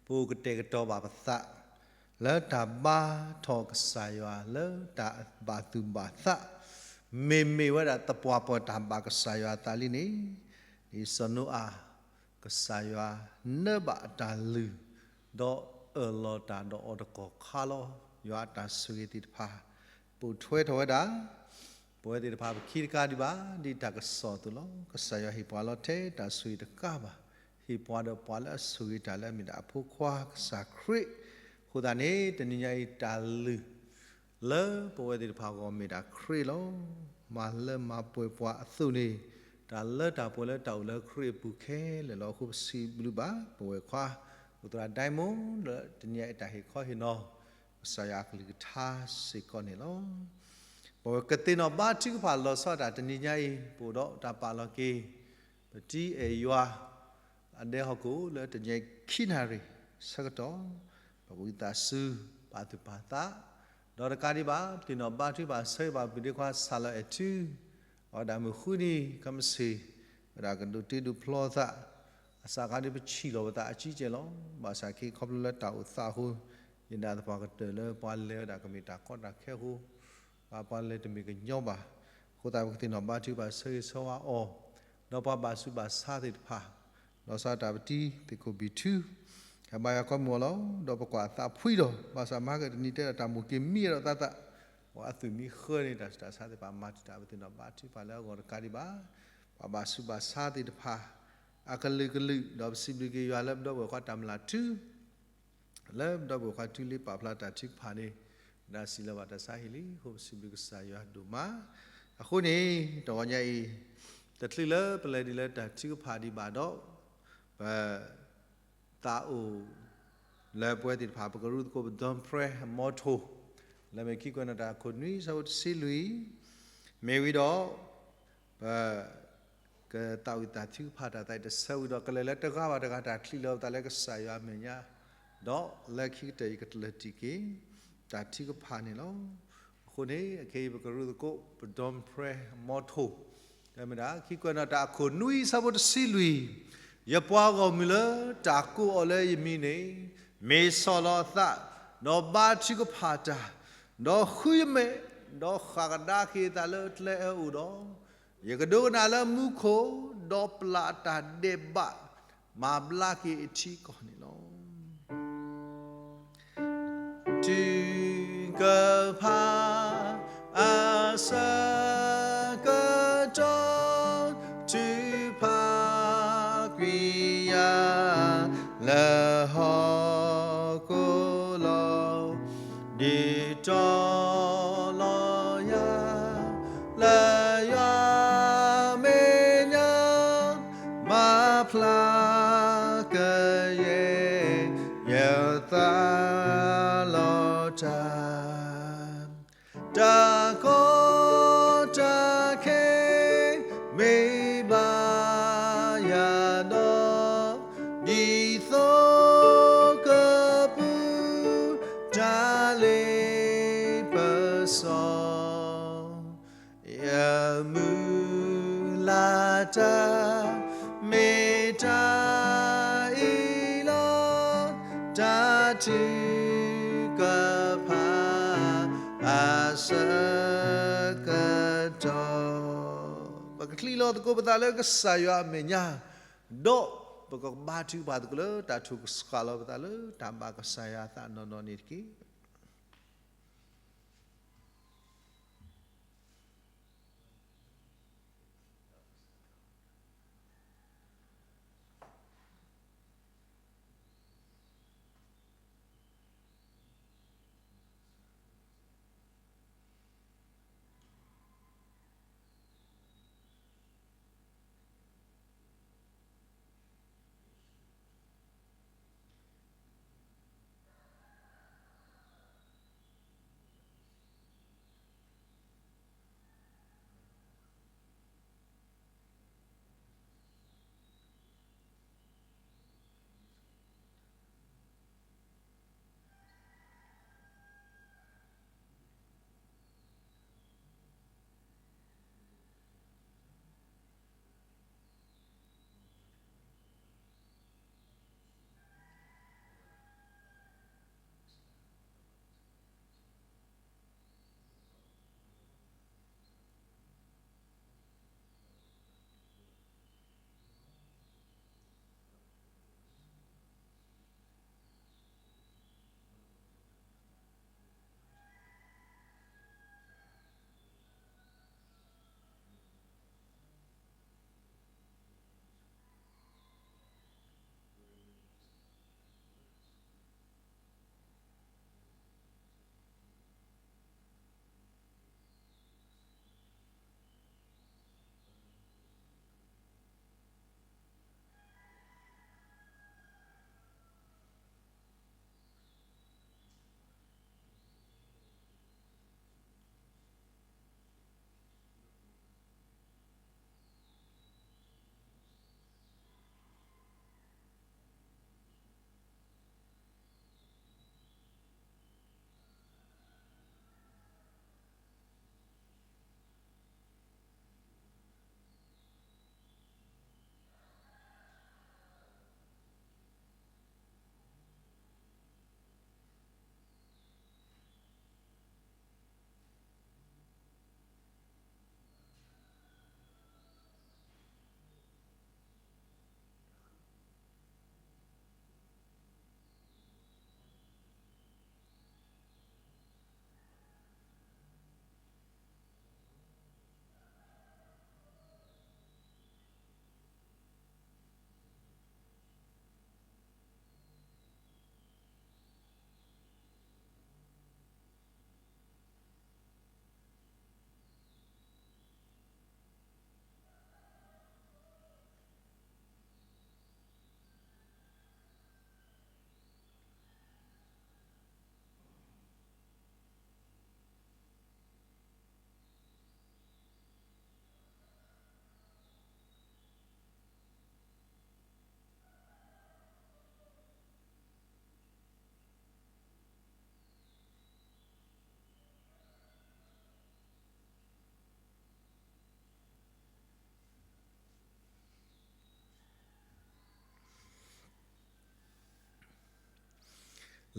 ပအိၣ်ကတဲာ်ကတီၤဘၣ်ပသး လၢတၢ်ဘါထီၣ်ကစၢ်ယွၤလၢတၢ်ဘၣ်သူၣ်ဘၣ်သး, မ့မ့ၢ်ဝဲဒၣ်သပှၢ်ပှၢ်တၢ်ဘၣ်ကစၢ်ယွၤအသးလံန့ၣ်, ဒ်စီၤနိအၤ ကစၢ်ယွၤနၢဘၣ်အတၢ်လုၢ်, ဒီးအၢၣ်လီၤတၢ်ဒီးအီၤတကီၢ်ခါလီၤ. ယွၤအတၢ်ဆိၣ်ဂ့ၤသ့ၣ်တဖၣ် ပိာ်ထွဲထီၣ်ဝဲဒၣ် ပဝဲသ့ၣ်တဖၣ်ပခံတကးဒံးဘၣ် ဒ်တၢ်ကစီၣ်အသိးလီၤ. ကစၢ်ယွၤဟ့ၣ်ပှၤလီၤထဲတၢ်ဆိၣ်ဂ့ၤတကးဘၣ်, ဟ့ၣ်ပှၤဒီးပှၤလၢအဆိၣ်ဂ့ၤတၢ်လၢအမ့ၢ်ဒၣ်အဖိခွါကစၢ်ခရံာ်, အဃိသတးန့ၣ် တနံၤညါအံၤတၢ်လုၢ် လၢပဝဲသ့ၣ်တဖၣ်အဂီၢ်မ့ၢ်ဒၣ်ခရံာ်လီၤ. မၤလၢမၤပှဲၤပှၤအသိးန့ၣ်, တၢ်လၢတၢ်ပှဲၤလၢတၢ်အိၣ်လၢခရံာ်အပူၤခဲလၢာ်လီၤ. အဃိပစံးဘျုးဘၣ် ပဝဲၢ်ခွါ အိၣ်သရၣ်ဒဲမူလၢတနံၤညါအံၤတၢ်ဟ့ၣ်ခီဟ့ၣ်နီၤ ကစၢ်ယွၤအကလုၢ်ကထါစ့ၢ်ကီးန့ၣ်လီၤ. ပဝဲကသ့ၣ်နီၣ်ဘါထုကဖၣ်လီၤဆီဒၣ်တၢ်တနံၤညါအံၤ ပအိၣ်ဒီးတၢ်ပာ်လီၤက့ၤ ပတံအဲၣ်ယွၤ အဒဲဟီၣ်ခိၣ်လၢတနံၤညါအံၤခံနၣ်ရံၣ်ဆၢကတီၢ်, ပဝံသးစူၤ ပာ်သူၣ်ပာ်သး, ဒီးတကးဒံးဘၣ် ပသ့ၣ်နီၣ်ဘါထုကဖၣ်ဆၢဂ့ၤဘၣ်ပှၤဒ့ခွါ ဆၣ်လီၤအဲၣ်ထူ အဝဲဒၣ်မုၢ်ဃုနံၤ ခဲမုၢ်ဆ့ၣ် ဝဲဒၣ်ကဒိးတ့ဒိးဖျီသး, အစးခါဒ်ပထံၣ်လိာ်ပသးအကံကဲလီၤ. ဘၣ်ဆၣ်ခဲခီဖျိလၢတၢ်အိၣ်သးအဃိ, ယနာ်သပှၢ်ကတၢၢ်လၢပှၤလဲၤဝဲဒၣ်ကမ့ၢ်တၢ်ကီတၢ်ခဲအဃိ, ပှၤလဲၤတမ့ၢ်ကညီဘၣ်. အဃိသတးပကသ့ၣ်နီၣ်ဘါထုကဖၣ်ဆၢဂ့ၤဆၢဝါအီၤ, ဒီးပှၤဘၣ်ဆူးဘၣ်ဆါသ့ၣ်တဖၣ် လီၤဆီဒၣ်တၢ်ပတံသုးခိၣ်ဘံၣ်ထူ ဟဲဘါယွၤကိးမုၢ်အီၤလီၤ. ဒီးပကွၢ်အသးဖှံဒီး ဘၣ်ဆၣ်မၤကတနံၤတဲဒီးတၢ်မိၣ်က့ၤမံဒီးသးသး, ပှၤအသူၣ်မံဃၢန့ၣ် တၢ်ဆူးတၢ်ဆါသ့ၣ်တဖၣ်မၤတံာ်တာ် ပသ့ၣ်နီၣ်ဘါထုကဖၣ်လၢအဂီၢ်တကးဒံးဘၣ်, ပှၤဘၣ်ဆူးဘၣ်ဆါသ့ၣ်တဖၣ် အကလုာ်ကလုာ် ဒီးပစံးဘျုးက့ၤယွၤလၢပဒီပုၢ်ဝဲၢ်ခွါတၢ်မုၢ်လၢ်ထူ လၢပဒီပုၢ်ဝဲၢ်ခွါထူလ့ပာ်ဖျါတၢ်ထုကဖၣ်န့ၣ်, ဒၣ်စံးလၢၤဘၣ်တၢ်ဆါဟံၣ်လံအဃိ ပစံးဘျုးကစၢ်ယွၤဒိၣ်မး. အဃိန့ၣ် တဂီၤညါအံၤ တချုးလၢပလဲၤဒ်လၢတၢ်ထုကဖၣ်ဒံးဘၣ်ဒီး, ပ သးအိၣ်လၢပဝဲသ့ၣ်တဖၣ် ပကရူၢ်သကိးပ dawn prayer အ motto လၢမ့ၢ်ခံကွဲးနီၣ်တၢ်အခိၣ်နွံဆၢဖိတဆံလွံၢ်, မ့ၢ်ဝံၤဒီး ပ ကသးဝံၣ်တၢ်ထုကဖၣ်တၢ်သးအံၤတဆၢဝံၤဒီး ကလဲၤလၢတဂၤဘၣ်တဂၤတၢ်ချံးလီၤပသးလၢကစၢ်ယွၤအမဲာ်ညါ, ဒီးလၢခံကတၢၢ်အံၤကတၢၢ်တံၢ်က့ၤ တၢ်ထုကဖၣ်န့ၣ်လီၤ. အဃိန့ၣ် အခဲအံၤပကရူၢ်သကိးပ dawn prayer အ motto တမ့ၢ်ဒၣ် ခံကွဲးနီၣ်တၢ်အခိၣ်နွံဆၢဖိတဆံလွံၢ်, ယပှၤဂီၢ်မုၢ်လၢတၢ်ကိးအီၤလၢယမံၤန့ၣ်, မ့ၢ်ဆီၣ်လီၤအသး, ဒီးဘါထုကဖၣ်တၢ်, ဒီးဃုယမဲာ်, ဒီးဃၣ်ကဒါက့ၤအသးလၢကျဲအၢအအိၣ်ဒီး, ယကဒိကနၣ်လၢမူခိၣ်, ဒီးပျၢ်တၢ်ဒဲးဘး, မၤဘျါက့ၤအထံအကီၢ်န့ၣ်လီၤ. ထုကဖၣ်အဆၢကတီၢ်, ထုကဖၣ်ကွံာ်ယၤလၢဟီၣ်ခိၣ်လီၤ. ဒုးတီၤလီၤယၤ လၢယွၤမဲာ်ညါ, မၤဖျါကယဲၢ် ယသးလီၤတၢ်, တၢ်ကီတၢ်ခဲ မ့ၢ်ဘၣ်ယၤဒီး, ဒ်သိးကပူၤ တၢ်လ့ပစီ ယမုၢ်လၢ်တၢ် မ့ၢ်တၢ်အံၤလီၤ. တၢ်ထုကဖၣ်အဆၢကတီၢ်, ပကချံးလီၤသကိးပသးလၢကစၢ်ယွၤအမဲာ်ညါ, ဒီးပကဘါထုကဖၣ်သကိးလၢတၢ်ထုကဖၣ်လီၤပသးလၢတၢ်ဘၣ်ကစၢ်ယွၤအသးနီၢ်နီၢ်န့ၣ်တက့ၢ်.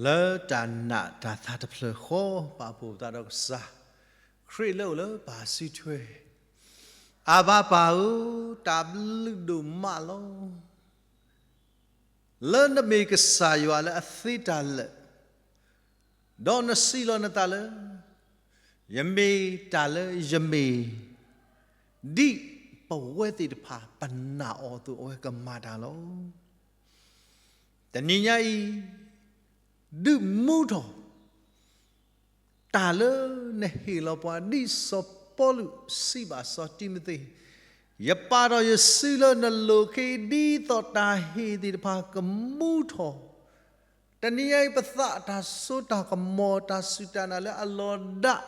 လၢတၢ်နာ်တၢ်သးတဖျၢၣ်ဃီ ပာ်ဖှိၣ်ပသးဒီးကစၢ်ခရံာ်လၢအိၣ်လၢပၢ်စုထွဲ, အဘၣ်ပၢ်ဧၢ, တၢ်ဘျုးဒိၣ်မးလီၤ. လၢနမ့ၢ်ကစၢ်ယွၤလၢအသ့တၢ်လၢာ်, ဒီးနစံးလီၤနသးလၢ ယမ့ၢ်တၢ်လၢယမ့ၢ်, ဒ်ပဝဲသ့ၣ်တဖၣ်ပနာ်အီၤအသိး အဝဲကမၤတၢ်လီၤ. တနံၤညါအံၤ ဒုးမူထီၣ် တၢ်လၢနဟ့ၣ်လီၤပှၤ ဒ်စီၤပီလူးစံးဘၣ်စီၤတံၤမသ့း, ယပာ်ထီၣ်ယစုလၢနလိၤ ခဲအံၤဒ်သိးတၢ်ဟ့ၣ်သ့ၣ်တဖၣ်ကမူထီၣ်, တနံၤညါအံၤ ပသးတၢ်စိတၢ်ကမီၤ တၢ်စူၢ်တၢ်နာ်လၢအလီၤဒၣ်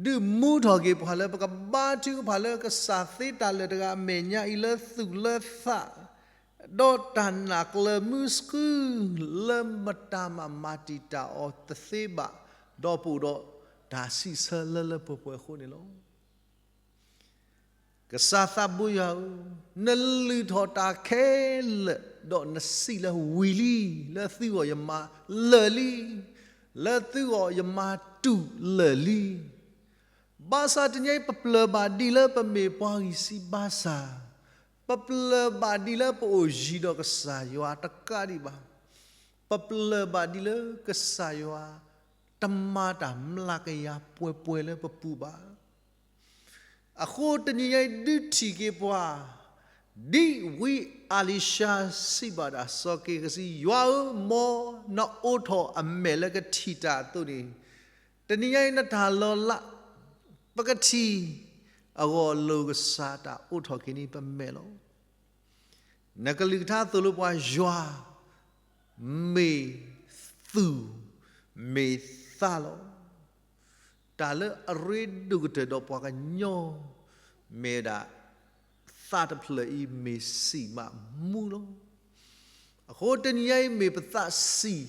ဒုးမူထီၣ်က့ၤပှၤလၢ ပကဘါထုကဖၣ်လၢကစၢ်သ့တၢ်လၢာ်တဂၤအမဲာ်ညါအံၤ လၢသူၣ်လၢသး, ဒီးတၢ်နာ်ကျၢၤမုဆှု လၢမတၤမးမၤတံာ်တာ်အီၤတသ့ဘၣ်, ဒီးပအိၣ်ဒီးတၢ်စံးဆၢလၢလၢပှဲၤပှဲၤအဃိန့ၣ်လီၤ. ကစၢ်သးဘိယွၤဧၢ, နလုၢ်ထီၣ်တၢ်ခဲလၢာ် ဒီးနစံးလၢဝံၤလံ, လၢသုဂီၢ်ယမၤလၢာ်လံ, လၢသုဂီၢ်ယမၤတူၢ်လၢာ်လံ. ဘၣ်ဆၣ်တနံၤအံၤ ပပျၢၢ်ဘၣ်ဒ်လၢပမ့ၢ်ပှၤဂံၢ်စၢ်ဘါစၢ်, ပပျၢၢ်ဘၣ်ဒ်လၢပအိၣ်ယံၤဒီးကစၢ်ယွၤတကးဒံးဘၣ်, ပပျၢၢ်ဘၣ်ဒ်လၢကစၢ်ယွၤ တမၤတၢ်မျးကယၤပှဲၤပှဲၤလၢပပူၤဘၣ်. အဃိတနံၤညါအံၤ ဒုးထံၣ်က့ၤပှၤ ဒ်ဝံအၤလံၤၡါစံးဘၣ်ဒၣ်စီၤက့ၤဟစံ, ယွၤဧၢ, မ်နအိးထီၣ်အမဲာ်လၢကထံၣ်တၢ်အသိးန့ၣ်, တနံၤညါအံၤနတၢ်လီၤလး ပကထံၣ်အဂီၢ် လိၤကစၢ်တၢ်အိးထီၣ်က့ၤန့ၢ်ပမဲာ်လီၤ. နကလုၢ်ကထါသိၣ်လိပှၤ ယွၤ မ့ၢ်သူၣ်မ့ၢ်သးလီၤ. တၢ်လၢအရ့ဒိၣ်ကတၢၢ်ဒီးပှၤကညီ မ့ၢ်ဝဲဒၣ်သးတဖျၢၣ်အံၤ မ့ၢ်စံးမးမူလီၤ. အဃိတနံၤညါအံၤ မ့ၢ်ပသးစံး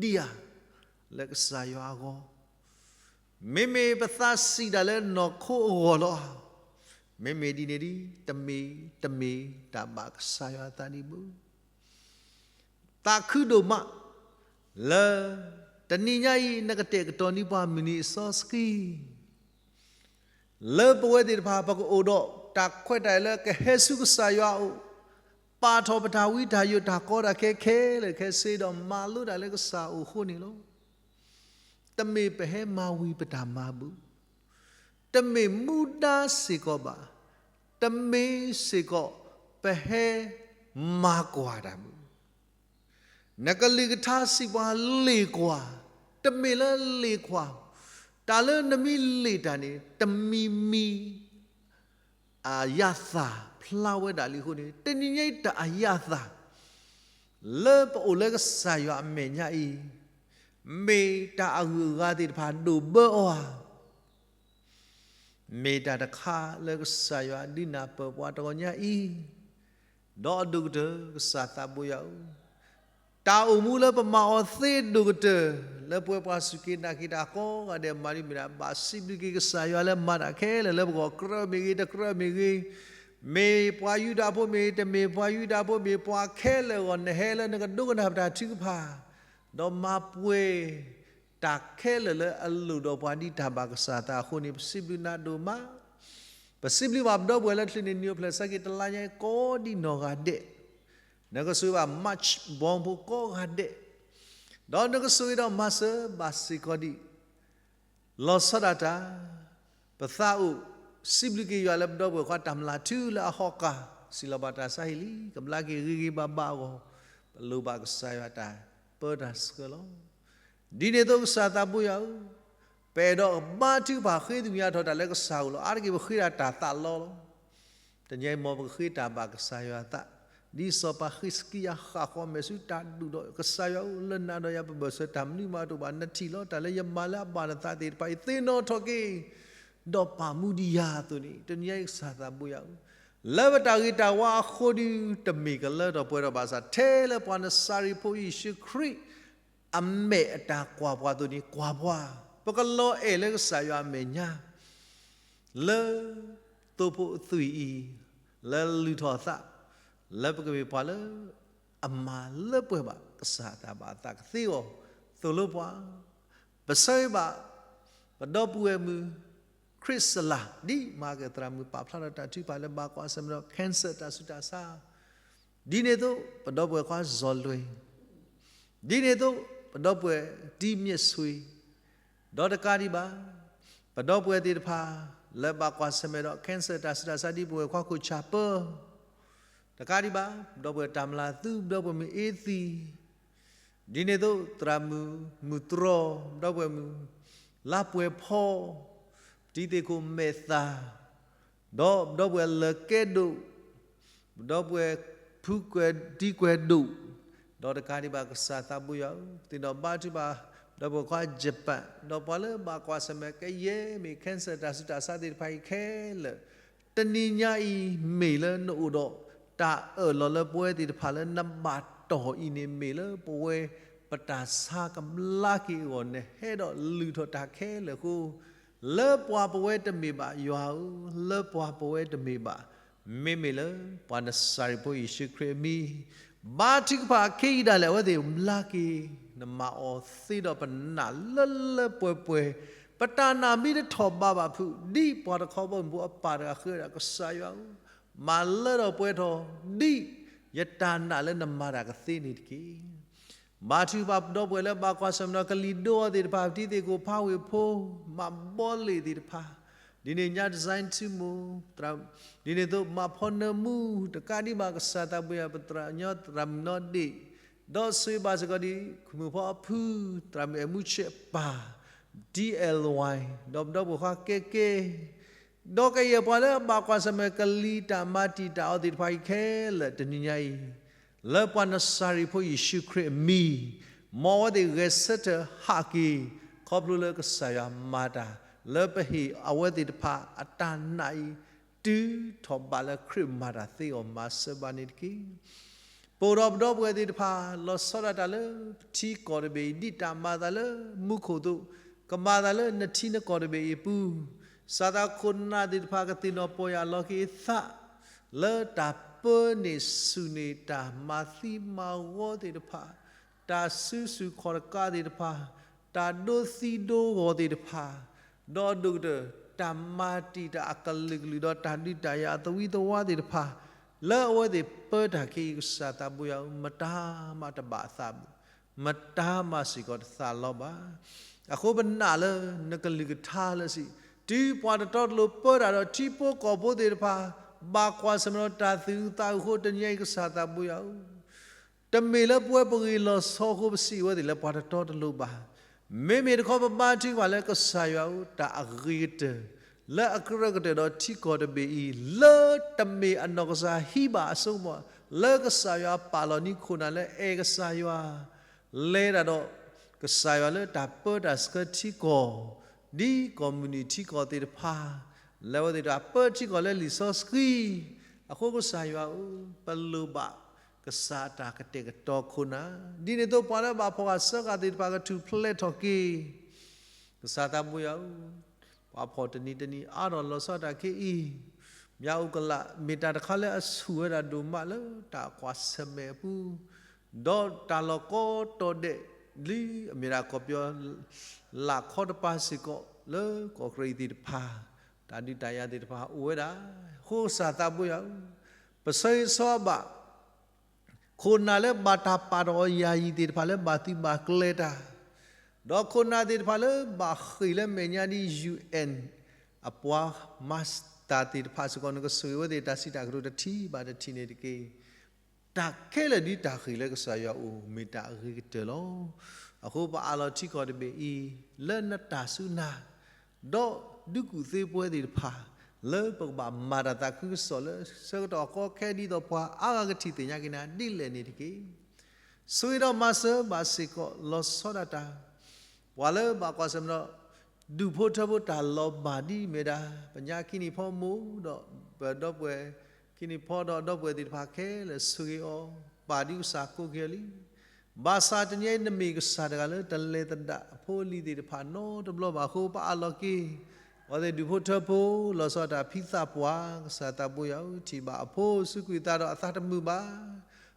ဒံးဧါ လၢကစၢ်ယွၤအဂီၢ်, မ့မ့ၢ်ပသးစံးဒၣ်လၢနီၢ်ခိအဂီၢ်လီၤဧါ, မ့မ့ၢ်ဒ်န့ၣ်ဒီး တမ့ၢ်တမ့ၢ်တၢ်ဘၣ်ကစၢ်ယွၤအသးဒံးဘၣ်. သးခုဒိၣ်မး လၢတနံၤညါအံၤ နကတဲာ်ကတီၤန့ၢ်ပှၤမုၢ်နံၤအစီဆှံ လၢပဝဲသ့ၣ်တဖၣ် ပကအိၣ်ဒီးတၢ်ခွဲးတၢ်ယာ်လၢကဟဲဆူကစၢ်ယွၤအအိၣ်, ပာ်ထီၣ်ပတၢ်ဝံတၢ်ယိးတၢ်ကီတၢ်ခဲခဲလၢာ်ခဲဆ့ဒီး မၤလိတၢ်လၢကစၢ်အအိၣ်အဃိန့ၣ်လီၤ. တမ့ၢ်ပဟဲမၤဝံၤပတၢ်မၤဘၣ်, တမ့ၢ်မူဒါစ့ၢ်ကီးဘၣ်, တမ့ၢ်စ့ၢ်ကီးပဟဲမၤကွၢ်တၢ်ဘၣ်. နကလုၢ်ကထါစံးပှၤလ့ၣ်ကွၢ်, တမ့ၢ်လၢလ့ၣ်ကွၢ်, တၢ်လၢနမ့ၢ်လ့ၣ်တၢ်န့ၣ် တမံၤမံၤ အယၤသၣ်ဖျါဝဲဒၣ်လံအဃိန့ၣ်, တနံၤညါအံၤတၢ်အယၤသၣ် လၢပအိၣ်လၢကစၢ်ယွၤအမဲာ်ညါအံၤ, မ့ၢ်တၢ်အဂုၤအဂၤသ့ၣ်တဖၣ်ဒိၣ်ဘၢအီၤဧါ, မ့ၢ်တၢ်တခါလၢကစၢ်ယွၤဒုးနၢ်ပၢၢ်ပှၤတဂီၤညါအံၤ, ဒီးအဒိၣ်ကတၢၢ်ကစၢ်သးဘိယွၤဧၢ, တၢ်အိၣ်မူလၢပမၤအီၤသ့အဒိၣ်ကတၢၢ် လၢပဝဲပှၤစူၢ်က့ၤနာ်က့ၤတၢ်ကိးဂၤဒဲး မၤဒ်မ့ၢ်ဒၣ် ဘၣ်စံးဘျုးက့ၤကစၢ်ယွၤလၢမၤတၢ်ခဲလၢာ်လၢပဂီၢ် ကြၢးမ့ၢ်ဂ့ၤ တကြၢးမ့ၢ်ဂ့ၤ, မ့ၢ်ပှၤယူဒၤဖိမ့ၢ်ဂ့ၤ တမ့ၢ်ပှၤယူဒၤဖိမ့ၢ်ဂ့ၤ ပှၤခဲလၢာ်အဂီၢ် နဟဲလၢနကဒိကနၣ်ပတၢ်ထုကဖၣ် ဒီးမၤပှဲၤ တၢ်ခဲလၢာ်လၢအလိၣ်ဒီးပှၤဒ်တၢ်ဘၣ်ကစၢ်သးအဃိန့ၣ် ပစံးဘျုးနၤဒိၣ်မး, ပစံးဘျုးဘၣ်ပဒီပုၢ်ဝဲၢ်လၢချ့န့ၣ် နံၣ်အိၣ်ဖျဲၣ်ဆၢက့ၤတလါညါအံၤကိးဒံးနီၢ်ဂၤဒဲး, နကဆိၣ်ဂ့ၤဘၣ် March ဘီဖိကိးဂၤဒဲး, ဒီးနကဆိၣ်ဂ့ၤဒီးမၤစၢၤဘၣ်စ့ၢ်ကီးဒံး လီၤဆီဒၣ်တၢ်, ပသးအိၣ်စံးဘျုးက့ၤယွၤလၢပဒီပုၢ်ဝဲၢ်ခွါတၢ်မျၢ်ထူလၢအဟီၣ်ကၢ် စံးလီၤဘၣ်တၢ်ဆါဟံၣ်လံ ကဘျါက့ၤဂ့ၤဂ့ၤဘၣ်ဘၣ်အဂီၢ်, ပလိၣ်ဘၣ်ကစၢ်ယွၤတၢ်ပၢတၢ်ဆှၢလီၤ. ဒ်န့ၣ်အသိးကစၢ်သးဘိယွၤဧၢ, ပအဲၣ်ဒိးဘါထုကဖၣ်ဃ့သမျးထီၣ်တၢ်လၢကစၢ်အအိၣ်လီၤ. အါတက့ၢ်ပဃ့ဒၣ်တၢ်သးလီလီၤ. တနံၤအံၤမ်ပကဃ့တၢ်ဘၣ်ကစၢ်ယွၤအသး, ဒ်စီၤပၤဃံးစကံယၤဃၣ်ဃီမဲာ်ဆူတၢ်ဒူၣ်ဒီး ကစၢ်ယွၤဧၢ လၢနၤဒီးယၤပဘၢၣ်စၢၤတၢ်မနုၤမးတအိၣ်ဘၣ်, နထံၣ်လီၤတၢ်လၢယမၤလၢအဘၣ်နသးသ့ၣ်တဖၣ်အံၤ သ့ၣ်နီၣ်ထီၣ်က့ၤ ဒီးပာ်မူဒံးယၤအသိးန့ၣ် တနံၤအံၤကစၢ်သးဘိယွၤဧၢ, လၢပတၢ်ဂ့ၤတၢ်ဝါအဃိဒီး တမ့ၢ်ကလၢထီၣ်ပှဲၤထီၣ်ဘၣ်ဆၣ် ထဲလၢပှၤနစၤရ့းဖိယ့ၣ်ၡူးခရံာ် အမဲာ်အတၢ်ကွၢ်ပှၤအသိးန့ၣ် ကွၢ်ပှၤ, ပကလီၤအဲၣ်လၢကစၢ်ယွၤအမဲာ်ညါ လၢသိဖိအသွံၣ်အံၤ လၢလုၢ်ထီၣ်အသး လၢပကမ့ၢ်ပှၤလၢအမၤလၢပှဲၤဘၣ်, ကစၢ်တၢ်ဘၣ်အသးကသ့အီၤသိၣ်လိပှၤ, ပဆၢဂ့ၤဘၣ် ပဒီပုၢ်ဝဲၢ်မုၣ် ခရံာ်စလၤ ဒ်မၤက့ၤသရၣ်မုၣ်ပာ်ဖျါထီၣ်တၢ်ထုကဖၣ်လၢဘၣ်ကွၢ်ဆၢၣ်မဲာ်ဒီး cancer တၢ်ဆူးတၢ်ဆါ, ဒ်န့ၣ်အသိး ပဒီပုၢ်ဝဲၢ်ခွါစီၤလွဲ, ဒ်န့ၣ်အသိး ပဒီပုၢ်ဝဲၢ်တံၤမ့ၢ်ဆွ့, ဒီးတကးဒံးဘၣ် ပဒီပုၢ်ဝဲၢ်သ့ၣ်တဖၣ် လၢဘၣ်ကွၢ်ဆၢၣ်မဲာ်ဒီး cancer တၢ်ဆူးတၢ်ဆါ ဒ်ပဝဲၢ်ခွါခိၣ်ဆၣ်ပၢ, တကးဒံးဘၣ် ပဒီပုၢ်ဝဲၢ်တၢ်မျၢ်သူ ပဒီပုၢ်ဝဲၢ်မုၢ်အ့သံ, ဒ်န့ၣ်အသိး သရၣ်မုၣ်မုၢ်တြီ, ပဒီပုၢ်ဝဲၢ်မုၣ် လါပှဲၤဖီ, ပတံၤသ့ၣ်ခိၣ်မဲာ်သၣ်, ဒီးပဒီပုၢ်ဝဲၢ်လၢၢ်ကဲဒိၣ်, ပဒီပုၢ်ဝဲၢ်ဖုကွဲၤတံၤကွဲၤဒိၣ်, ဒီးတကးဒံးဘၣ်ကစၢ်သးဘိယွၤဧၢ, သ့ၣ်နီၣ်ဘါထုကဖၣ် ပဒီပုၢ်ဝဲၢ်ခွါ Japan ဒီးပှၤလၢဘၣ်ကွၢ်ဆၢၣ်မဲာ်ကယဲၢ်မ့ၢ် cancer တၢ်ဆူးတၢ်ဆါသ့ၣ်တဖၣ်အံၤခဲလၢာ်, တနံၤညါအံၤ မ့ၢ်လၢနအိၣ်ဒီး တၢ်အၢၣ်လီၤလၢပဝဲသ့ၣ်တဖၣ်လၢနဘၣ်တီၢ်အံၤန့ၣ် မ့ၢ်လၢပဝဲပတၢ်ဆါကဘျါက့ၤအဂီၢ် နဟဲဒီးလုၢ်ထီၣ်တၢ်ခဲလၢာ်အဃိ, လၢပှၤပဝဲတမ့ၢ်ဘၣ်ယွၤဧၢ, လၢပှၤပဝဲတမ့ၢ်ဘၣ်, မ့မ့ၢ်လၢပှၤနစၤရ့းဖိယ့ၣ်ၡူးခရံာ်အမံၤ, ဘါထုကဖၣ်အခ့အံၤဒၣ်လဲာ် အဝဲသ့ၣ်ဘျါက့ၤ, နမၤအီၤသ့ဒီးပနာ်လၢလၢပှဲၤပှဲၤ, ပတၢ်နာ်မ့ၢ်တထီၣ်ဘးဘၣ်ဖုး ဒ်ပှၤတခီဘီမုၢ်ဖိအပၢ်တဂၤဃ့ဝဲဒၣ် ကစၢ်ယွၤဧၢ, မၤလၢထီၣ်ပှဲၤထီၣ် ဒ်ယတၢ်နာ်လၢနမၤတၢ်ကသ့န့ၣ်တက့ၢ်. ဘါထုကဖၣ်ပဒီပုၢ်ဝဲၢ်လၢဘၣ်ကွၢ်ဆၢၣ်မဲာ်ဒီးကလံၤဒိအီၤသ့ၣ်တဖၣ်, ပတံၤသ့ၣ်ခိၣ်ဖးဝ့ၢ်ဖိ, မၤဘီလ့ၣ်သ့ၣ်တဖၣ်, ဒ်န့ၣ်ညါ design ထူမိၢ်, ဒ်န့ၣ်အသိး မၤဖီနၢမူ, တကးဒံးဘၣ်ကစၢ်သးဘိယွၤ ပသရၣ်ညီသရၣ်မုၣ်နီၢ်ဒ့ၣ်, ဒီးဆိၣ်ဂ့ၤဘၣ်စ့ၢ်ကီးဒ် ခိၣ်မုၣ်ဖီအဖု, သရၣ်မုၣ်အဲၣ်မူဆဲးအပၢ်, ဒ်အဲၣ်ဝဲ, ဒီးပဒီပုၢ်ဝဲၢ်ခွါကဲကဲ ဒီးကယဲၢ်ပှၤလၢအဘၣ်ကွၢ်ဆၢၣ်မဲာ်ကလံၤတၢ်မၤတံာ်တာ်အီၤသ့ၣ်တဖၣ်အံၤခဲလၢာ် တနံၤညါအံၤ, လၢပှၤနစၤရ့းဖိယ့ၣ်ၡူးခရံာ်အမံၤ, မ်အဝဲသ့ၣ်ဂဲၤဆၢထၢၣ်ဟးက့ၤ, ခီဖျိလၢကစၢ်ယွၤမၤတၢ် လၢပဟ့ၣ်အဝဲသ့ၣ်တဖၣ်အတၢ်နာ်အံၤ တုၤထီၣ်ဘးလၢခရံာ်မၤတၢ်သ့အီၤ မၤစၢၤဘၣ်န့ၣ်တက့ၢ်. ပအိၣ်ဒီးပဒီပုၢ်ဝဲၢ်သ့ၣ်တဖၣ် လီၤဆီဒၣ်တၢ်လၢပထံကီၢ်တဘ့ၣ်အံၤ ဒ်တၢ်မၤအသးလၢမူခိၣ်အသိး, ကမၤအသးလၢနထံနကီၢ်တဘ့ၣ်အံၤအပူၤ, စးသးခိၣ်နၢ်သ့ၣ်တဖၣ်ကသ့ၣ်နီၣ်ပီၢ်ယၢ်လီၤက့ၤအသး လၢတၢ်ပၢန့ၢ်ဆူၣ်န့ၢ်တၢ်မၤသံမၤဂီၤသ့ၣ်တဖၣ်, တၢ်စုဆူၣ်ခီၣ်တကးသ့ၣ်တဖၣ်, တၢ်ဒိသံဒိဂီၤသ့ၣ်တဖၣ်, ဒီးဒိၣ်ကတၢၢ် တၢ်မၤတံာ်တာ်အကလုာ်ကလုာ် ဒီးတၢ်ဒုးတၢ်ယၤအသဝံသဝါသ့ၣ်တဖၣ်, လၢအဝဲသ့ၣ်ပၢတၢ်ခဲအံၤ ကစၢ်သးဘိယွၤဧၢ, မတၤမးတဘၣ်အသးဘၣ်, မတၤမးစ့ၢ်ကီးတသးလီဘၣ်. အဃိပနာ်လၢနကလုၢ်ကထါလၢစံး, တုၤပှၤတတီတလိၤပၢတၢ်ဒီးထံဖိကီၢ်ဖိသ့ၣ်တဖၣ်, ဘၣ်ကွၢ်ဆၢၣ်မဲာ်ဒီးတၢ်သူၣ်အုးသးအုးအဃိ တနံၤအံၤကစၢ်သးဘိယွၤဧၢ, တမ့ၢ်လၢပဝဲပဂ့ၤလီၤဆီအဃိပစံးဝဲသ့ၣ်လၢပှၤတတီတလိၤဘၣ်. မ့မ့ၢ်တခီပဘါထုကဖၣ်လၢကစၢ်ယွၤဧၢ, တၢ်အဂ့ၤကတၢၢ် လၢအကရၢကတၢၢ်ဒီးထံကီၢ်တဘ့ၣ်အံၤ လၢတမ့ၢ်အနီၢ်ကစၢ်ဟံးဘၣ်အစိကမီၤ, လၢကစၢ်ယွၤပာ်လီၤနံၤခိၣ်နၢ်လၢအဲၣ်ကစၢ်ယွၤ လဲၤတၢ်ဒီး ကစၢ်ယွၤလၢတၢ်ပၢတၢ်ဆှၢထံကီၢ်, ဒ်ကီၢ်မုၢ်နုာ်ထံကီၢ်သ့ၣ်တဖၣ်, လၢအဝဲသ့ၣ်တဖၣ်ပၢထံကီၢ်လၢလံာ်စီဆှံ, အဃိကစၢ်ယွၤဧၢ, ပလိၣ်ဘၣ်ကစၢ်အတၢ်ကတဲာ်ကတီၤခိၣ်နၢ်, ဒ်န့ၣ်အသိးပှၤလၢအဘၣ်ဖှီၣ်ဃာ်စၢဃာ်သ့ၣ်တဖၣ်ကထူၣ်ဖျဲးထီၣ်က့ၤ ကစၢ်သးဘိယွၤဧၢ, ပှၤဖှီၣ်တနံၤတနံၤအါထီၣ်လီၤဆီဒၣ်တၢ်ခဲအံၤ, မၠၣ်အူကလး မ့ၢ်တၢ်တခါလၢအဆူၣ်ဝဲဒၣ်ဒိၣ်မးလၢတၢ်ကွၢ်ဆၢၣ်မဲာ်အပူၤ, ဒီးတၢ်လီၢ်ကိးတီၤဒဲး လံအမ့ၢ်ဒၣ်ကီၢ်ပယီၤ လၢခီတပၤစ့ၢ်ကီး လၢကီၢ်ကရံၣ်သ့ၣ်တဖၣ် တၢ်ဒုးတၢ်ယၤသ့ၣ်တဖၣ်အိၣ်ဝဲဒၣ်, အဃိကစၢ်သးဘိယွၤဧၢ, ပဆၢဂ့ၤဆၢဝါဘၣ် ခိၣ်နၢ်လၢဘၣ်တၢ်ပာ်ထီၣ်အီၤယၤယံၤသ့ၣ်တဖၣ်လၢဘၣ်သုးဘၣ်ကျဲၤတၢ်, ဒီးခိၣ်နၢ်သ့ၣ်တဖၣ်လၢဘၣ်ဃ့ၢ်လၢမဲာ်ညါဒ် ယူၣ်အၣ် အပှၤမၤတၢ်သ့ၣ်တဖၣ်စ့ၢ်ကီး နကဆိၣ်ဂ့ၤဝဲသ့ၣ်တၢ်စံးတၢ်ကတိၤတထံၣ်ဘၣ်တထံၣ်န့ၣ်တက့ၢ်. တၢ်ခဲလၢာ်ဒ်တၢ်ဃ့ၢ်လၢကစၢ်ယွၤအအိၣ် မ့ၢ်တၢ်အဂ့ၤကတၢၢ်လီၤ. အဃိပအးလီၤထံကီၢ်တဘ့ၣ်အံၤ လၢနတၢ်စူၢ်နာ် ဒီးဒုးကူၣ်သ့ပဝဲသ့ၣ်တဖၣ် လၢပကဘၣ်မၤတၢ်သးခုကစီၣ်လၢဆၢကတီၢ်အကီအခဲ ဒ်သိးပှၤအါဂၤကထံၣ်သ့ၣ်ညါက့ၤနၤဒ်လဲၣ်န့ၣ်တက့ၢ်. ဆိၣ်ဂ့ၤဒီးမၤစၢၤဘၣ်စ့ၢ်ကီး လီၤဆီဒၣ်တၢ် ပှၤလၢဘၣ်ကွၢ်ဆၢၣ်မဲာ်ဒီး ဒူၣ်ဖိထၢဖိတၢ်လီၤဘၣ်ဒ်မ့ၢ်ဒၣ် ပညါခံနံၣ်ဖီမိၢ်ဒီး ပဒီပုၢ်ဝဲၢ်ခံနံၣ်ဖီဒီး ဒီပုၢ်ဝဲၢ်သ့ၣ်တဖၣ်ခဲလၢာ် ဆိၣ်ဂ့ၤအီၤ ပာ်ဒ်ကစၢ်ကိးက့ၤအီၤလံ. ဘၣ်ဆၣ်တနံၤအံၤ နမ့ၢ်ကစၢ်တဂၤလၢတလဲၤသဒၣ်အဖိအလံၤသ့ၣ်တဖၣ်နီတဘျီဘၣ်အဃိ ပအးလီၤက့ၤ အဝဲသ့ၣ်ဒူၣ်ဖိထၢဖိ လီၤဆီဒၣ်တၢ်ဖံသးပှၢ် ကစၢ်သးဘိယွၤဧၢ, ထံၣ်ဘၣ်အဖိစူးကွံာ်သးဒီးအသးတမုာ်ဘၣ်